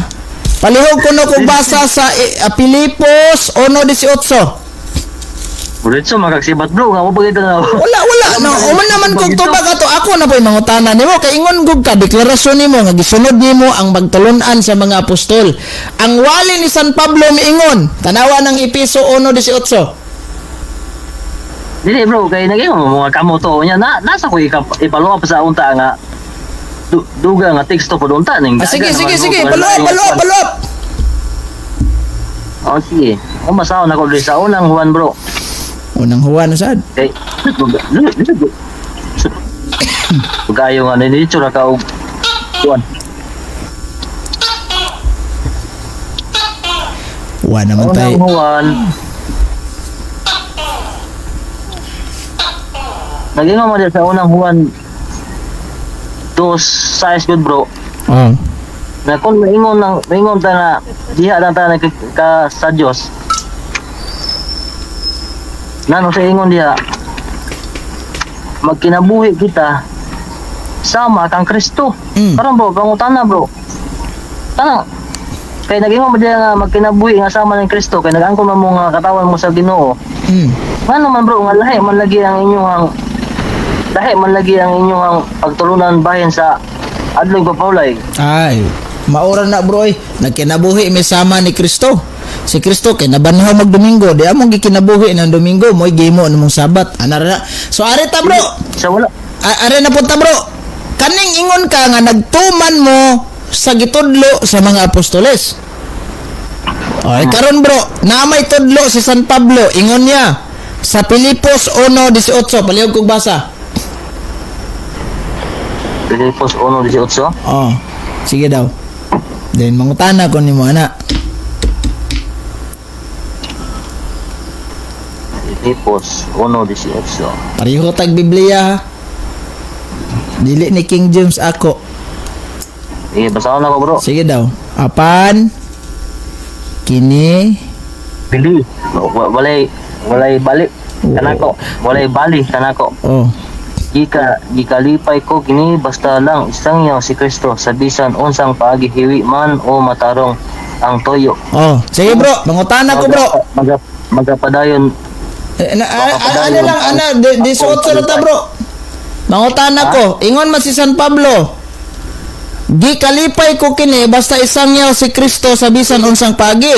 Palihog ko no kog basa sa Pilipos 1:18. Diretso magagsibat bro, nga mo pagita na. Wala, wala. No, uman naman kog tubag ato ako na po'y mangutana nimo kay ingon gud ka deklarasyon nimo nga gisunod nimo ang magtulun-an sa mga apostol. Ang wali ni San Pablo miingon, tanawa ng Epeso 1:18. Dili bro, kay naging mo mga kamo to nya na nasa ko ipaluwa pa sa unta nga duga nga teksto po unta ning. Ah, sige, sige, sige, paluap, paluap, paluap. Oh, sige. O masaon ako diri sa unang Juan bro. Unang Juan sad. Kay Gayo nga ni dito ra ka og Juan. Juan naman tay. Unang Juan. Naging mo diri sa unang Juan 2:6 good bro. Oh. Na kung maingon ng maingon ta na diha lang ta nagka sa Dios. Nano sa ingon diha magkinabuhi kita sama kang Kristo. Karon bro, pangutana bro. Tanang kay nag-ingon mo diha nga magkinabuhi nga sama ng Kristo kay nag-angkon man mo nga katawan mo sa Ginoo. Ngano man bro nga lahi man lagi ang inyong lahi man lagi ang inyong pagtulunan bahin sa adlong papawlay. Ay, maura na bro oy. Nagkinabuhi mi sama ni Kristo. Si Kristo kay nabanhaw magdomingo, di among gikinabuhi ng Domingo, mo'y gimo namong Sabat. Ana ra na. So are ta bro. Sa wala Are na punta bro. Kaning ingon ka nga nagtuman mo sa gitudlo sa mga apostoles. Ay karon bro, na may tudlo si San Pablo, ingon niya sa Pilipos 1:18, palihog kog basa. Pilipos 1:18. Oh, sige daw. Then mangutana ko nimo ana. Pilipos 1:18. Pareho tag Biblia ha. Dili ni King James ako. Sige, basahon ako bro. Sige daw. Apan kini Pili. Walay walay balik kanako. Walay bali kanako. oh Gikalipay ko kini basta lang isang yaw si Kristo sa bisan unsang paagi hiwi man o matarong ang toyo. Oh, sige bro, mangutana ko bro. Magapadayon Eh, na, ano lang ana, 18 na ta bro. Mangutana ko, ingon man si San Pablo, "Gikalipay ko kini basta isangyaw si Kristo sa bisan unsang pagi.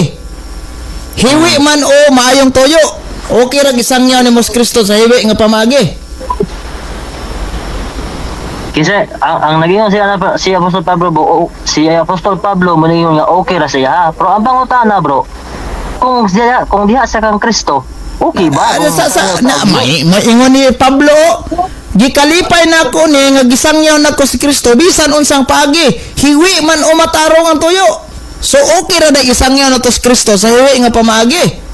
Hiwi man o maayong toyo." Okay ra gisangyaw ni Mos Kristo sa hiwi nga pamagi? Kinsa ang nagingon siya na si Apostol Pablo bro, o, si Apostol Pablo mo ningon nga okay ra siya ha. Pero ang pangutana, bro, kung diha sa kang Kristo, okay ba? Ano Kung sa ano, na may maingon ni Pablo, "Gikalipay na ako ni nga gisangyaw nako si Kristo bisan unsang pagi, hiwi man o matarong ang tuyo." So okay ra na isangyaw nato si Kristo sa hiwi nga pamaagi?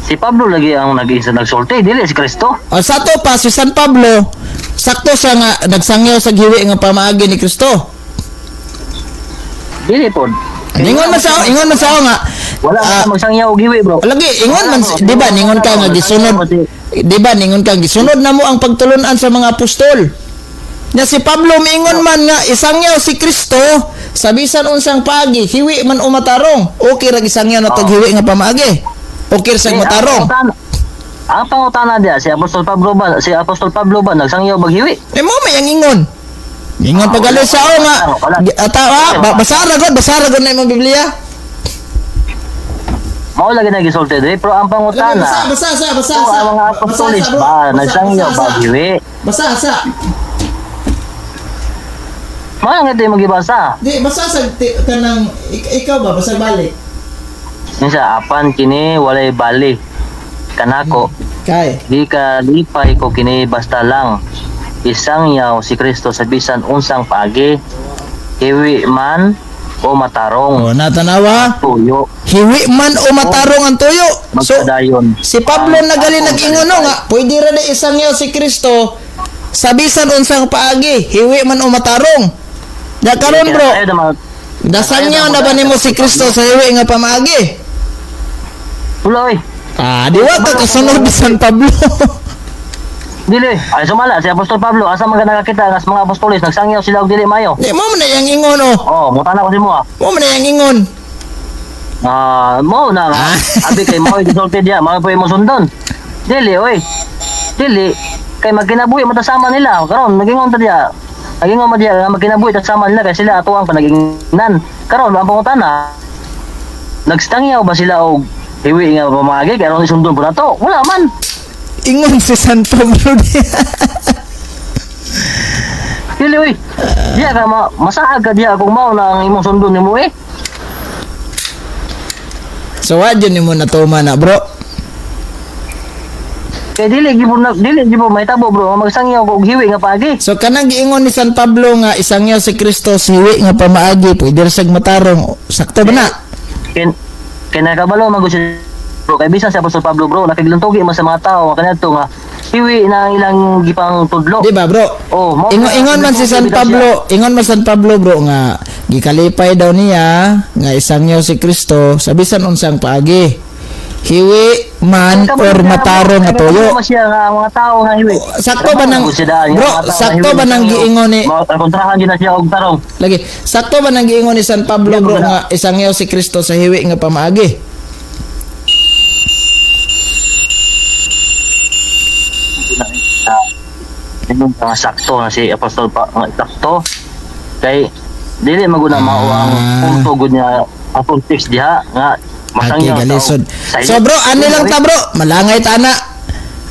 Si Pablo lagi ang nag-isa nagsulti, dili si Kristo. O sa ato pa si San Pablo, sakto siya nga nagsangyaw sa hiwi nga pamaagi ni Kristo? Dili pod. Ingon man sa nga Wala man magsangyaw og hiwi, bro. Lagi ingon man, di ba ningon ka nga gisunod, di ba ningon ka gisunod na mo ang pagtulunan sa mga apostol? Nya si Pablo miingon man nga isangyaw si Kristo sa bisan unsang paagi, hiwi man o matarong. Okay ra gisangyaw na tog hiwi nga pamaagi? Okay ra sa Eh, matarong? Ang pangutana diya, si Apostol Pablo ba nagsangyaw bag hiwi? Eh mo may ang ingon. Ingon Ah, pagali wala, sa o nga wala. Ata basara gud na imong Biblia. Mao lagi na gisulti diri, pero ang pangutana, Basa basa sa basa kung sa. ang mga apostolis Basa, bro. ba Basa, nagsangyaw basa, bag sa. hiwi? Basa sa. Mao nga ito yung magibasa. Di basa sa kanang ikaw ba basa balik. Kinsa apan kini walay bali kanako. Kay Di ka lipay ko kini basta lang isangyaw si Kristo sa bisan unsang paagi, hiwi man o matarong Oh, natanawa. tuyo. Hiwi man o matarong ang tuyo. So, Magpadayon. si Pablo Ang nagali akong nag-ingon no, nga, pwede ra na isangyaw si Kristo sa bisan unsang paagi, hiwi man o matarong. Ya karon, bro, Ayaw naman. nasangyaw na ba nimo si Kristo sa hiwi nga pamaagi? Wala oy. Ah, di wa ka kasunod ni San Pablo. Dili. Ay sumala si Apostol Pablo, asa man ka nakakita nga sa mga apostoles nagsangyaw sila og dili mayo? Di mo man na yang ingon oh. Oh, mutana ko si mo ah. Mo man na yang ingon. Ah, mo na nga. Ah. Abi kay mo gisulti diya, mao po imong sundon. Dili oy. Dili kay magkinabuhi mo sama nila. Karon nagingon ta diya. Nagingon mo diya nga magkinabuhi ta sama nila kay sila ato ang panagingnan. Karon ang pangutana, nagstangyaw ba sila og hiwi nga pamagi kay aron isundon po nato? Wala man. Ingon si San Pablo diya. Dili oy. Diya ka masaag ka diya kung mao na ang imong sundon nimo eh. So wa jud nimo natuma na, bro. Kay dili gyud mahitabo, bro, nga magsangyaw og hiwi nga paagi. So kanang giingon ni San Pablo nga isangyaw si Kristo sa hiwi nga pamaagi, pwede ra siyang matarong. Sakto ba na? Ken kay nakabalo man gud si bro, kay bisan si Apostol Pablo, bro, nakiglantugi man sa mga tao nga kaniadto nga hiwi na ang ilang gipang tudlo. Di ba, bro? Oh, mao Ingon man si San bitaw siya. Pablo, ingon man San Pablo, bro, nga gikalipay daw niya nga isangyaw si Kristo sa bisan unsang paagi. Hiwi man or matarong nga tuyo. Kabalo man siya nga ang mga tao nga hiwi. Sakto ba nang- Kabalo man siya daan nga bro, mga tao nga sakto hiwi ba nang magsangyaw. giingon ni- Kontrahan gyud na siya og tarong. Lagi, sakto ba nang giingon ni San Pablo, bro, nga isangyaw si Kristo sa hiwi nga pamaagi? Nga sakto na si Apostol pa nga sakto kay dili maguna mao ang punto gud niya atong text diha nga Okay, masangyaw galisod. sa So bro, ani lang ta, bro, malangay ta na.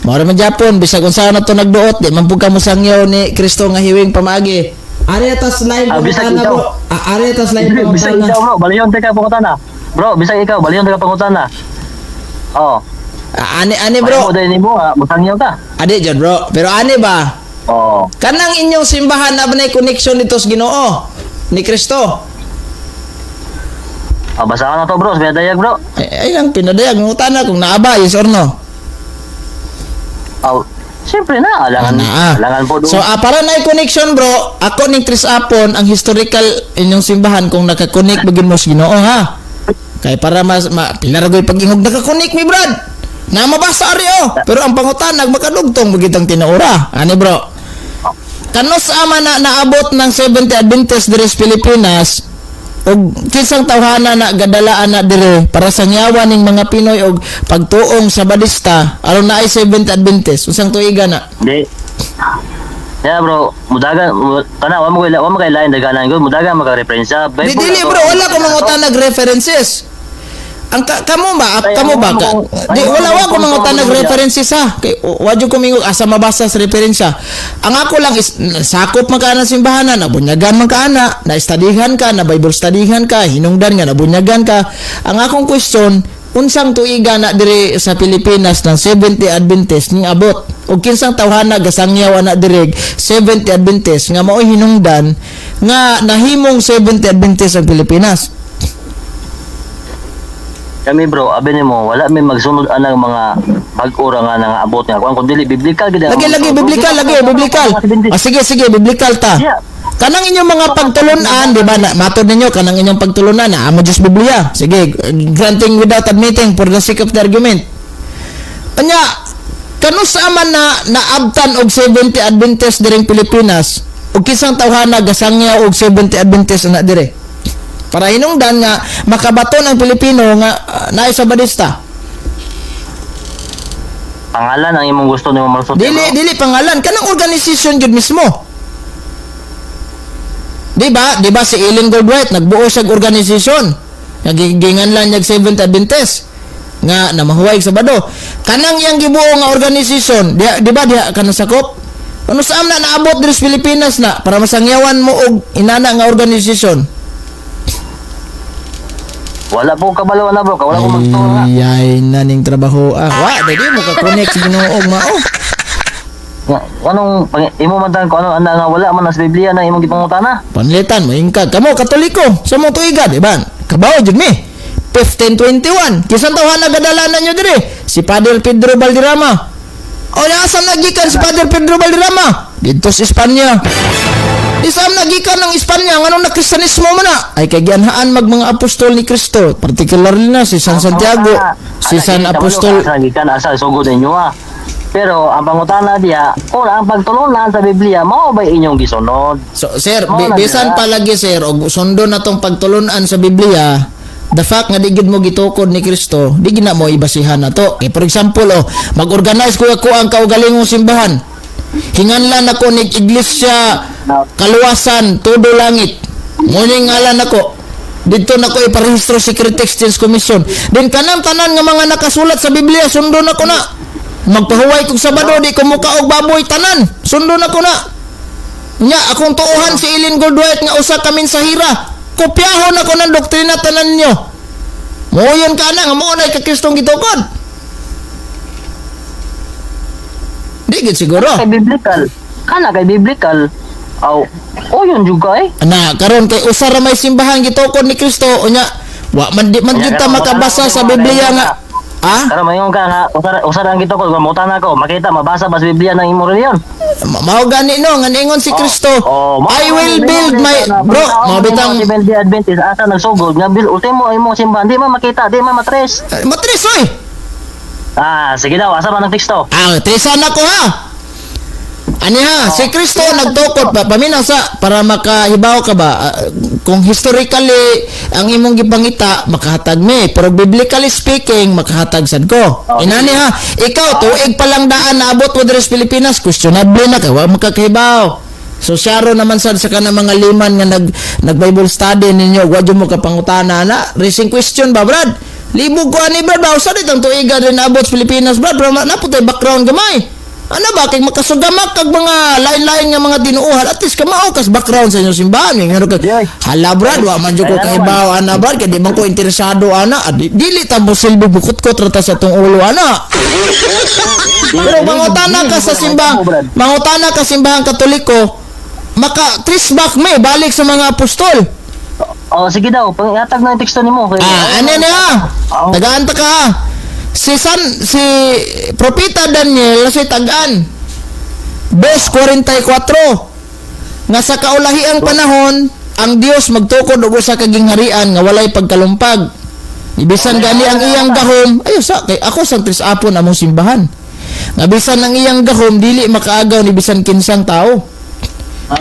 Mao ra man Japon, bisag unsa na to nagduot, di man pud ka mosangyaw ni Kristo nga hiwing pamaagi. Ari ta slime Ah, bisag pangutana, ikaw. bro. Ah, ari ta slime Bisag pangutana. ikaw, bro, baliyon ka pangutana. Bro, bisag ikaw, baliyon ka pangutana. Oh, Ah, ani ani, bro. bro, dahil nimo nga masangyaw ka. Adi jud, bro. Pero ani ba? Oh, Kanang inyong simbahan na ba na connection dito sa Ginoo ni Kristo? Ah, basahan na to, bro, sa dayag, bro. Ay, ay lang pinadayag ngutana kung naa ba, yes or no? Oh, siyempre na, alangan, Naa. alangan po doon. So para na connection, bro, ako ning Tris Apon ang historical inyong simbahan kung nakakonect bagin mo sa Ginoo ha. Kay para mas pila ra goy pag-ingog nakakonect mi, brad. Na mabasa ari oh. Pero ang pangutan nagmakadugtong bagitang tinuora. Ani, bro? Kanus ama na naabot ng Seventh Adventist diri sa Pilipinas og kinsang tawhana na gadalaan na dire para sa nyawa ning mga Pinoy og pagtuong sa Badista aron naay Seventh Adventist, unsang tuiga na? Di. Yeah, bro, mudagan kana wa mo kay lain daganan ko, mudagan maka referensya. Di dili, bro, wala ko mangutanag references. Ang kamo ba, kamo ba ka? Di wala wa ko mangutanag references ha. Kay wa jud ko mingog asa mabasa sa referensya. Ang ako lang is sakop man ka na simbahan na nabunyagan man ka ana, na studyhan ka, na Bible studyhan ka, hinungdan nga nabunyagan ka. Ang akong question, unsang tuiga na diri sa Pilipinas ng Seventh-day Adventist ning abot? O kinsang tawhana gasangyaw ana diri Seventh-day Adventist nga maoy hinungdan nga nahimong Seventh-day Adventist ang Pilipinas? Kami, bro, abi nimo, wala mi magsunod anang mga bag-o ra nga nangaabot nga kuan kun dili biblical gid ang Lagi lagi mga- biblical, lagi biblical. Ah, sige sige, biblical ta. Yeah. Kanang inyong mga pagtulunan, di ba? Na, matod ninyo kanang inyong pagtulunan na amo Diyos Biblia. Sige, granting without admitting for the sake of the argument. Anya, kanusa man na naabtan og 70 Adventist diring Pilipinas ug kinsang tawhana gasangyaw og 70 Adventist na dire? Para hinungdan nga makabaton ang Pilipino nga naay Sabadista. Pangalan ang imong gusto nimo malusot. Dili bro. Dili pangalan, kanang organization jud mismo. Di ba? Di ba si Ellen Goldwhite nagbuo siya og organization? Nagiginganlan niya og Seventh Adventist nga namahuway sa Sabado. Kanang iyang gibuo nga organization, di ba diha ka nasakop? Ano saan na naabot diri sa Pilipinas na para masangyawan mo og inana nga organization? Wala po kabalo na, bro, wala ko magturo nga. Ay, na ning trabaho ah. Wa, dili mo ka connect sa Ginoo og mao. Nga, anong imo man tan ko ano ana nga wala man na sa Biblia na imong gipangutana. Panlitan mo ingkag kamo Katoliko sa mo tuiga, di ba? Kabaw jud mi. 1521. Kisan tawhan nagadala na nyo dire? Si Padre Pedro Valderrama. O asa nagikan si Padre Pedro Valderrama? Didto sa Espanya. Di saan nagikan ng Espanya? Nganong na-Kristanismo man na? Ay kay gianhaan mag mga apostol ni Kristo. Particularly na si San Santiago, si San Apostol. Asa gikan, asa sugod ninyo ah. Pero ang pangutana diya, ora ang pagtulunan sa Biblia mao ba inyong gisunod? So, sir, Oo, lagi bisan na. palagi, sir, og sundon na tong pagtulunan sa Biblia, the fact nga di gyud mo gitukod ni Kristo, di gid na mo ibasihan na to. Okay, for example, oh, mag-organize ko ako ang kaugalingong simbahan. Hinganlan ako ni Iglesia Kaluwasan Todo Langit. Nguning ngalan ako. Didto nako iparehistro sa Security Exchange Commission. Then kanang tanan nga mga nakasulat sa Biblia, sundon ako na. Magpahuway kog Sabado, di ko muka og baboy tanan. Sundon ako na. Nya, akong tuohan si Ellen Goldwhite nga usa ka mensahira. Kopyahon ako ng doktrina tanan nyo. Moyon ka na nga mo na ka Kristong gitukod. Di gid siguro. Kay biblical. Kana kay biblical. Aw, o yun juga eh. Na karon kay usa ra may simbahan gitukod ni Kristo, unya wa man di man gyud ta makabasa sa Biblia nga ah. Karon mayon ka nga usara ang gitukod, mangutana ko, makita mabasa ba sa Biblia ng imong reliyon? Mao gani no nga niingon si Kristo, Oh, "I will build my," bro, mao bitang Seventh-day Adventist asa nagsugod nga bil ultimo imong simbahan di man makita, di man matres. Matres oy. Ah, sige daw, asa man ang teksto? Ah, tesa na ko ha. Ani ha, si Kristo nagtukod pa paminaw sa para makahibaw ka ba, kung historically ang imong gipangita makahatag mi, pero biblically speaking makahatag sad ko. Inani ha, ikaw tuig pa lang daan naabot mo diri sa Pilipinas, questionable na ka, wa makakahibaw. So syaro naman sad sa kanang mga liman nga nag Bible study ninyo, wa jud mo kapangutana na, raising question ba, brad? Libog ko ani, brad, ba usa ditong tuiga rin naabot sa Pilipinas, brad, pero naputay background gamay. Ano ba kay makasugamak kag mga lain-lain nga mga tinuohan, at least kamao kas background sa inyong simbahan ngano kag Yoy. hala, brad, wa man jud ko Kaya kahibaw ana, brad, kay di man ko interesado ana. Ah, dili ta mo silbi bukot ko trata sa tong ulo ana. Pero mangutana ka sa simbang, mangutana ka simbahang Katoliko, maka trace back may balik sa mga apostol. Oh, sige daw, panghatag na yung teksto nimo. Ah, ano na ha? Tagaan ta ka ha. Si Propeta Daniel si tagaan. 2:44 nga sa kaulahiang panahon ang Dios magtukod og usa ka gingharian nga walay pagkalumpag. Ibisan gani ang iyang gahom, ayo sa kay ako sang tres apon among simbahan. Nga bisan ang iyang gahom dili makaagaw ni bisan kinsang tao.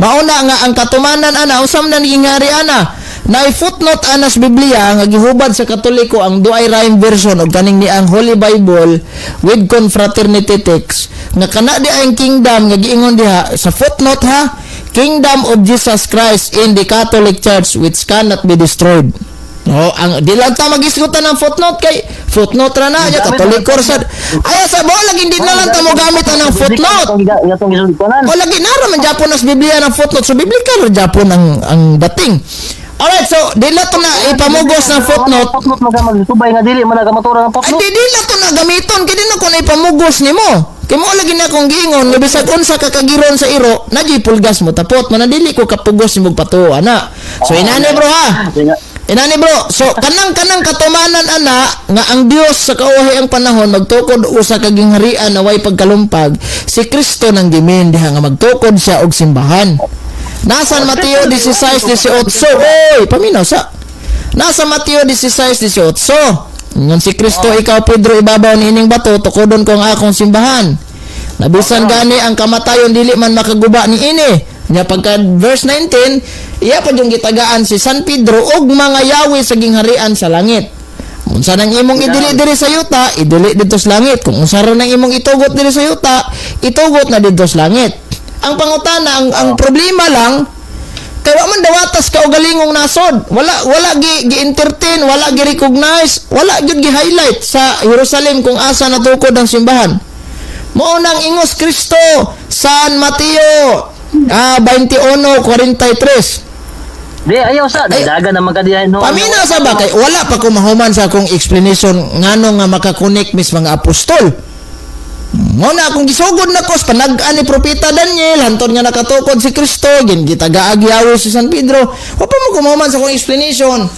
Mauna nga ang katumanan ana, usam na naging hari ana. Na footnote anas Biblia nga gihubad sa Katoliko ang Douay-Rheims version og kaning ni ang Holy Bible with Confraternity text nga kana di ang kingdom nga giingon diha sa footnote ha, "Kingdom of Jesus Christ in the Catholic Church which cannot be destroyed." No, ang di lang ta magisgutan ng footnote kay footnote ra na nya Katoliko sad. Ay sa mo lagi, hindi na lang ta mo gamit ang footnote. Itong gisultanan. O lagi nara man japon nas Biblia ng footnote. So biblical ra japon ang dating. Alright, so di lang to na ipamugos ng footnote. Footnote mo ka magsubay nga dili man nagamatura ng Ay footnote. di na to na gamiton kay di na ko na ipamugos nimo. Kay mo lagi na akong giingon nga bisag unsa ka kagiron sa iro, na pulgas mo tapot man dili ko kapugos nimo patuo ana. So inani, bro, ha. Inani, bro, so kanang katumanan ana nga ang Dios sa kauhi ang panahon magtukod usa ka gingharian na way pagkalumpag, si Kristo nang gimin diha nga magtukod siya og simbahan. Nasa Mateo 16:18. Oy, paminaw sa. Nasa Mateo 16:18. Ingon si Kristo, "Ikaw Pedro, ibabaw ni ining bato tukodon ko ang akong simbahan. Nabisan gani ang kamatayon dili man makaguba ni ini." Nya pagka verse 19, iya pa yung gitagaan si San Pedro og mga yawi sa gingharian sa langit. Unsa nang imong idili diri sa yuta, idili didto sa langit. Kung unsa ra nang imong itugot diri sa yuta, itugot na didto sa langit. Ang pangutana, ang problema lang, kay wa man dawatas kaugalingong nasod. Wala gi gi-entertain, wala gi recognize, wala gyud gi-highlight sa Jerusalem kung asa natukod ang simbahan. Mao nang ingos Kristo San Mateo 21:43. Di ayaw sa Ay, dagan naman ka diha no. Paminaw sa ba kay wala pa ko mahuman sa akong explanation ngano nga makakonek mis mga apostol. Mo na akong gisugod na ko sa panag-an ni Propeta Daniel hantod nga nakatukod si Kristo gin gitagaag yawo si San Pedro. Wa pa mo kumahuman sa akong explanation.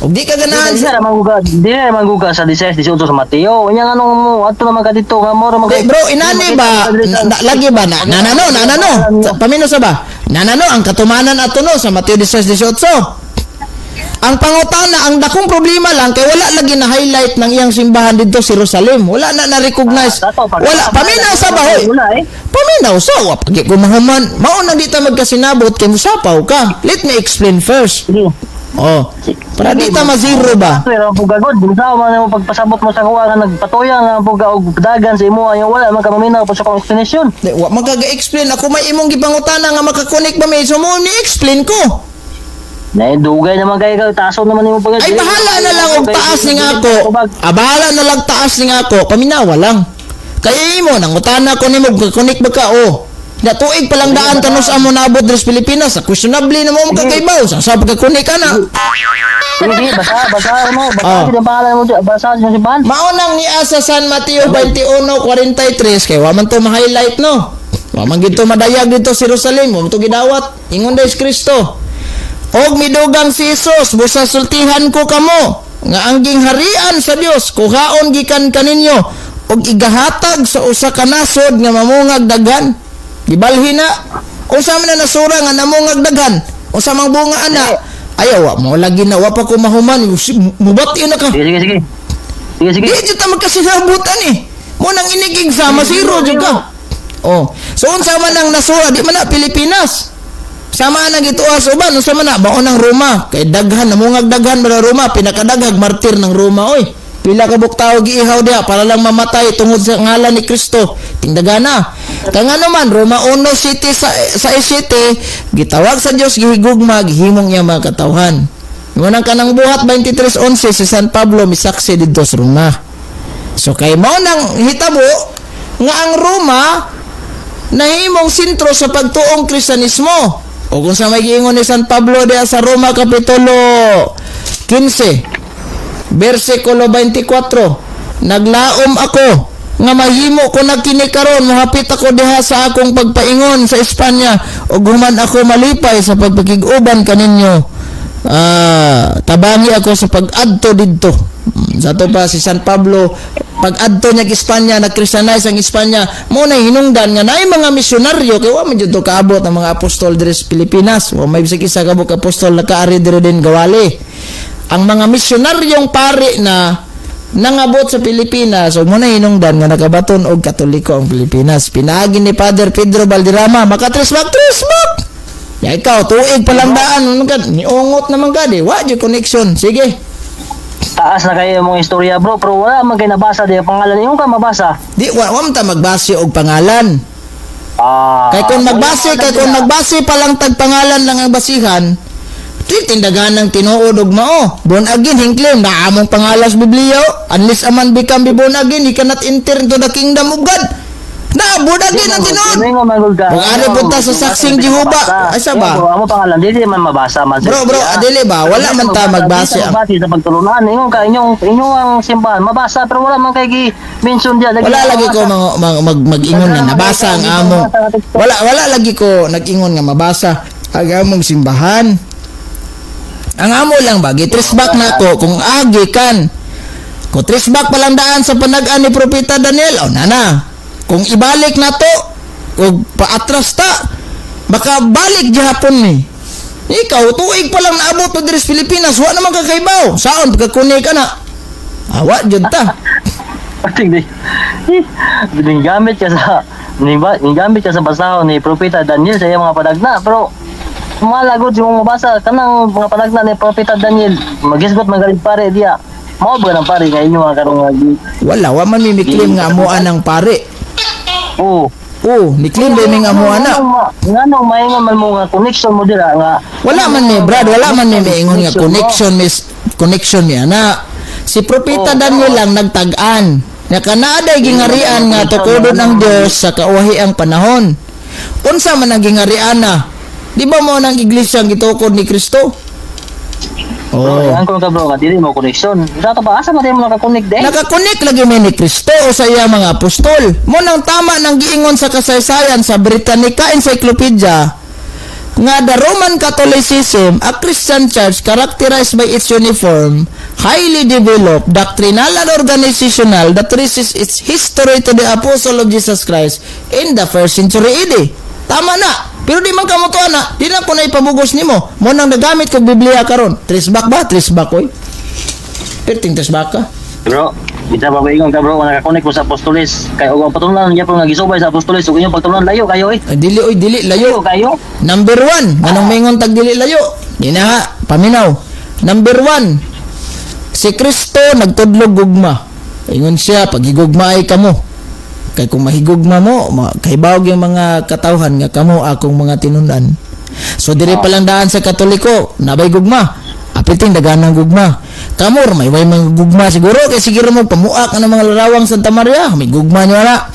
Ug di ka ganahan Di sa na man di na man sa 16 18 sa Mateo. Unya nganong mo adto naman ka dito nga mo ra Di, bro, inani ba, lagi ba, na, nanano, nanano, paminaw sa ba? Nanano, ang katumanan ato no, sa Mateo 16:18. Ang pangutana, ang dakong problema lang, kay wala lagi na highlight ng iyang simbahan dito sa Jerusalem. Wala na na-recognize. Wala, paminaw sa ba, hoy? Wala eh. Paminaw sa, wa pagi ko mahuman. Mao nang di ta magkasinabot, kay musapaw ka. Let me explain first. Sige. Oh, para di ta ma-zero ba? Pero ang pugagod, unsa man mo pagpasabot mo sa kuha nga nagpatuya nga puga og dagan sa imo ayo wala man ka maminaw pa sa akong explanation. Di, wa magkaga-explain. Ako may imong gipangutana nga makakonek ba may so mo ni-explain ko. Nay dugay naman kay ka taso naman nimo pag Ay bahala na lang og taas ni nga ako. Ah, bahala na lang taas ni nga ako. Paminawa lang. Kaya imo nangutana ko nimo kakonek ba ka oh. Na tuig pa lang daan tanos amo naabot diri sa Pilipinas. Questionable na mo makakaibaw. Sa pagkakonek ka na. Sige, sige, basa, basa mo, basa ang pangalan mo, basa sa simbahan. Mao nang niya sa San Mateo 21:43 kay wa man to ma-highlight no. Wa man gid to madayag dito sa Jerusalem, wa man to gidawat. Ingon dahil si Kristo. Og midugang si Jesus, busa sultihan ko kamo nga ang gingharian sa Dios kuhaon gikan kaninyo og igahatag sa usa ka nasod nga mamungag daghan. Gibalhin na. Unsa man na nasura nga namungag daghan? Unsa mang bunga ana? Ayaw wa mo lagi na wa pa ko mahuman, mubati na ka. Sige, sige, sige. Sige, sige. Di jud ta magkasinabutan eh. Mo nang inigig sa masiro jud ka. Oh. So unsa man ang nasura di man na Pilipinas. Sama na gituwa sa uban, unsa man na bao ng Roma kay daghan namungag daghan ba Roma, pinakadaghag martir ng Roma oy. Pila ka buk tawo giihaw diha para lang mamatay tungod sa ngalan ni Kristo. Tingdagana. Kaya nga naman Roma 1 City sa City gitawag sa Dios, gihigugma, gihimong niya mga katawhan. Mo nang kanang Buhat 23:11 si San Pablo misaksi didto sa Roma. So kay mao nang hitabo nga ang Roma nahimong sentro sa pagtuong Kristanismo. O kung sa may giingon ni San Pablo diha sa Roma kapitulo 15 bersikulo 24, "Naglaom ako nga mahimo ko na kini karon mohapit ako diha sa akong pagpaingon sa Espanya ug human ako malipay sa pagpakig-uban kaninyo. Tabangi ako sa pag-adto didto." Sa to pa si San Pablo pag-adto niya Espanya, nag-Christianize ang Espanya. Mo na hinungdan nga naay mga misyonaryo kay wa man jud to kaabot ang mga apostol diri sa Pilipinas. Wa may bisag isa ka buok apostol nakaari diri din gawali. Ang mga misyonaryong pari na nangabot sa Pilipinas ug mo na hinungdan nga nakabaton og Katoliko ang Pilipinas pinaagi ni Father Pedro Valderrama. Maka-tresbak tresbak. Ya ikaw, tuig pa lang daan, ano ka, niungot naman ka di, wa jud connection. Sige. Taas na kayo mong istorya, bro, pero wala man kay nabasa di ang pangalan imong ka mabasa. Di wa wa man ta magbase og pangalan. Ah. Kay kung magbase pa lang tag pangalan lang ang basihan, titindagan ng tinuod og mao. Born again hingklim na among pangalan sa Biblia. Oh. Unless a man become be born again, he cannot enter into the kingdom of God. Na born again ang tinuod. Tumingo man gud ka. Kung ari punta sa saksing Jehova, asa ba? Bro, amo pangalan dili man mabasa man sa Bro, Biblia. adili ba? Wala man ta magbase ang ang base sa pagtulunan. Ingon ka inyong inyong ang simbahan mabasa pero wala man kay gi mention diya. Wala lagi ko mag-ingon nga nabasa ang among, wala wala lagi ko nag-ingon nga mabasa ang among simbahan. Ang amo lang ba gi-trace back nako kung agi kan. Kung trace back pa lang daan sa panag-an ni Propeta Daniel, oh nana. Kung ibalik na to og paatras ta, makabalik gihapon ni. Ikaw, tuig pa lang naabot pa diri sa Pilipinas, wa naman kakaibaw. Saon pagkakuni ka na? Awa jud ta. Tingdi. Ning gamit ka sa basahon ni Propeta Daniel sa iyang mga padagna, pero malagod yung mabasa kanang mga padagna ni Propeta Daniel, magisgot magaling pare diya. Mao ba ng pare nga inyo ang karong nga Wala, wa man mi claim nga amuan ng pare. Oo. Oh, ni claim ba mi nga amuan na? Nganong maingon man mo nga connection mo dira nga Wala man mi, Brad, wala man mi maingon nga connection mis connection mi ana. Si Propeta Daniel lang nagtag-an. Nga kanaaday gingarian nga tukodon ang Dios sa kauwahi ang panahon. Unsa man ang gingarian na? Di ba mo nang iglesia ang gitukod ni Kristo? Oh. Oh. Ang ka bro nga dili mo connection. Dato pa asa man mo naka-connect din? Nakakonek lagi mi ni Kristo o sa iya mga apostol. Mo nang tama nang giingon sa kasaysayan sa Britannica Encyclopedia nga the Roman Catholicism, a Christian church characterized by its uniform, highly developed, doctrinal and organizational that traces its history to the apostle of Jesus Christ in the first century AD. Tama na. Pero di man kamo to ana, di na ko na ipabugos nimo. Mo nang nagamit kog Biblia karon. Trace back ba? Trace back oy. Perting trace back ka. Bro, kita ba ingon ka bro nga naka-connect mo sa apostoles kay og ang patunan gyapon nga gisubay sa apostoles ug inyong pagtulunan layo kayo eh. Ay, dili oy, dili Layo layo. kayo. Number one, anong maingon tag dili layo? Di na ha, paminaw. Number one, si Kristo nagtudlog gugma. Ingon siya, paghigugma ay kamo. Kay kung mahigugma mo, kahibawog yung mga katawhan nga kamo akong mga tinun-an. So dire pa lang daan sa Katoliko, nabay gugma. Apiting dagan ng gugma. Kamor, may way mga gugma siguro kay sige ra mo pamuak ang mga larawang Santa Maria, may gugma niyo na.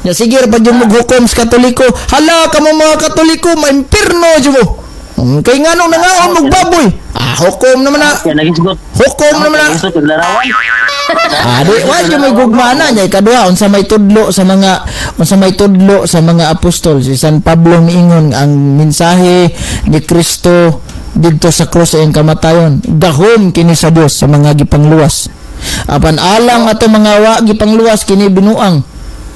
Ya sige ra pa jud mo hukom sa Katoliko. Hala kamo mga Katoliko, maimpirno jud mo. Kay nganong nangaon mo baboy? Ah, hukom naman na. Kaya nagisgot. Hukom naman na. Nagisgot og larawan. Ah, di wa jud may gugma na niya. Ikaduha, unsa may tudlo sa mga apostol, si San Pablo miingon ang mensahe ni Kristo didto sa krus sa iyang kamatayon gahom kini sa Dios sa mga gipangluwas. Apan alang ato mga wa gipangluwas kini binuang.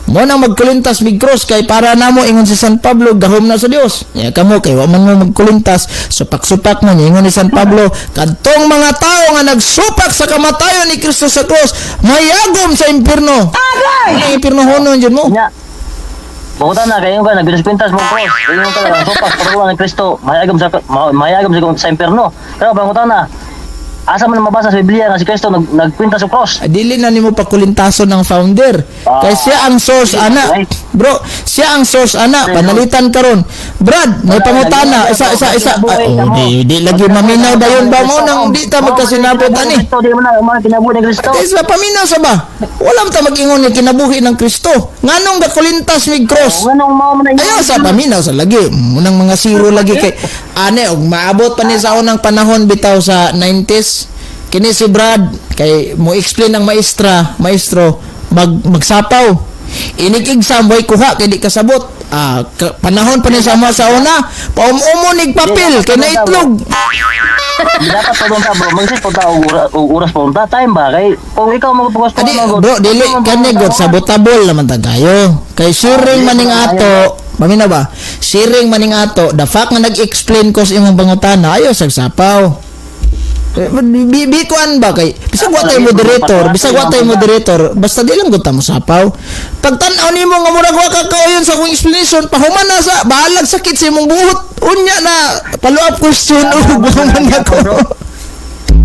Mo nang magkulintas mig cross kay para namo, ingon si San Pablo, gahom na sa Dios. Ya kamo kay wa man mo magkulintas, supak-supak man. Ingon ni San Pablo, kadtong mga tao nga nagsupak sa kamatayon ni Kristo sa cross mayagom sa impierno. Agay! Ang impierno honon jud mo. Nya. Bukutan na kayo ka nagpintas mo cross. Ingon ka lang supak patulan ni Kristo, mayagom sa impierno. Pero bangutan na. Asa man mabasa sa Biblia nga si Kristo nagpintas sa cross? Ay, dili na nimo pakulintason ng founder. Ah. Kay siya ang source ana. Bro, siya ang source ana. Panalitan karon. Brad, may pangutana. Isa isa isa. Ay, oh, di lagi maminaw dayon ba mo nang di ta magkasinabot ani. Kristo di man na man kinabuhi ni Kristo. At sa paminaw sa ba? Wala man ta mag-ingon nga kinabuhi ng Kristo. Nganong gakulintas mig cross? Nganong mao man na Ayaw sa paminaw sa lagi. Munang mga zero lagi kay ane og maabot pa ni sa unang panahon bitaw sa 90s. Kini si Brad kay mo explain ang maestro magsapaw. Inig exam way kuha kay di kasabot. Ah, panahon pa ni sa mga sa una, paum-umo nig papel kay naitlog. Dapat pa doon ka bro, magsit po ta og oras pa unta time ba kay kung ikaw magpugos pa Adi, bro, dili kani god sabotable naman ta kayo. Kay sharing maning ato, mamina ba? Sharing maning ato, the fact nga nag-explain ko sa imong pangutana, ayo sagsapaw. Bi kuan ba kay bisag wa tay moderator, bisag wa tay moderator, basta di lang gud ta mosapaw. Pag tan-aw nimo nga murag wa ka kauyon sa akong explanation, pahuman na sa bahalag sakit sa imong buhot. Unya na follow up question ug human ako.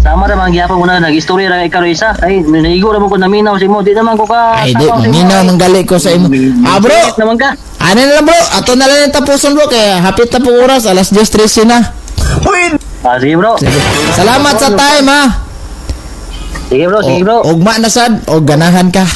Sama ra man gyapon ko na nag-istorya ra kay karo isa. Ay, naigo ra mo ko, naminaw si mo. Di naman ko ka Ay, di sapaw sa imo, maminaw ay. man gali ko sa imo. Ah, bro. Init naman ka. Ano na lang, bro, ato na lang yung tapuson, bro, kaya hapit na po oras, alas 10:13 na. Ah, sige, bro. Sige. Salamat sa time, ha. Sige, bro, sige, bro. Ugma na sad o ganahan ka.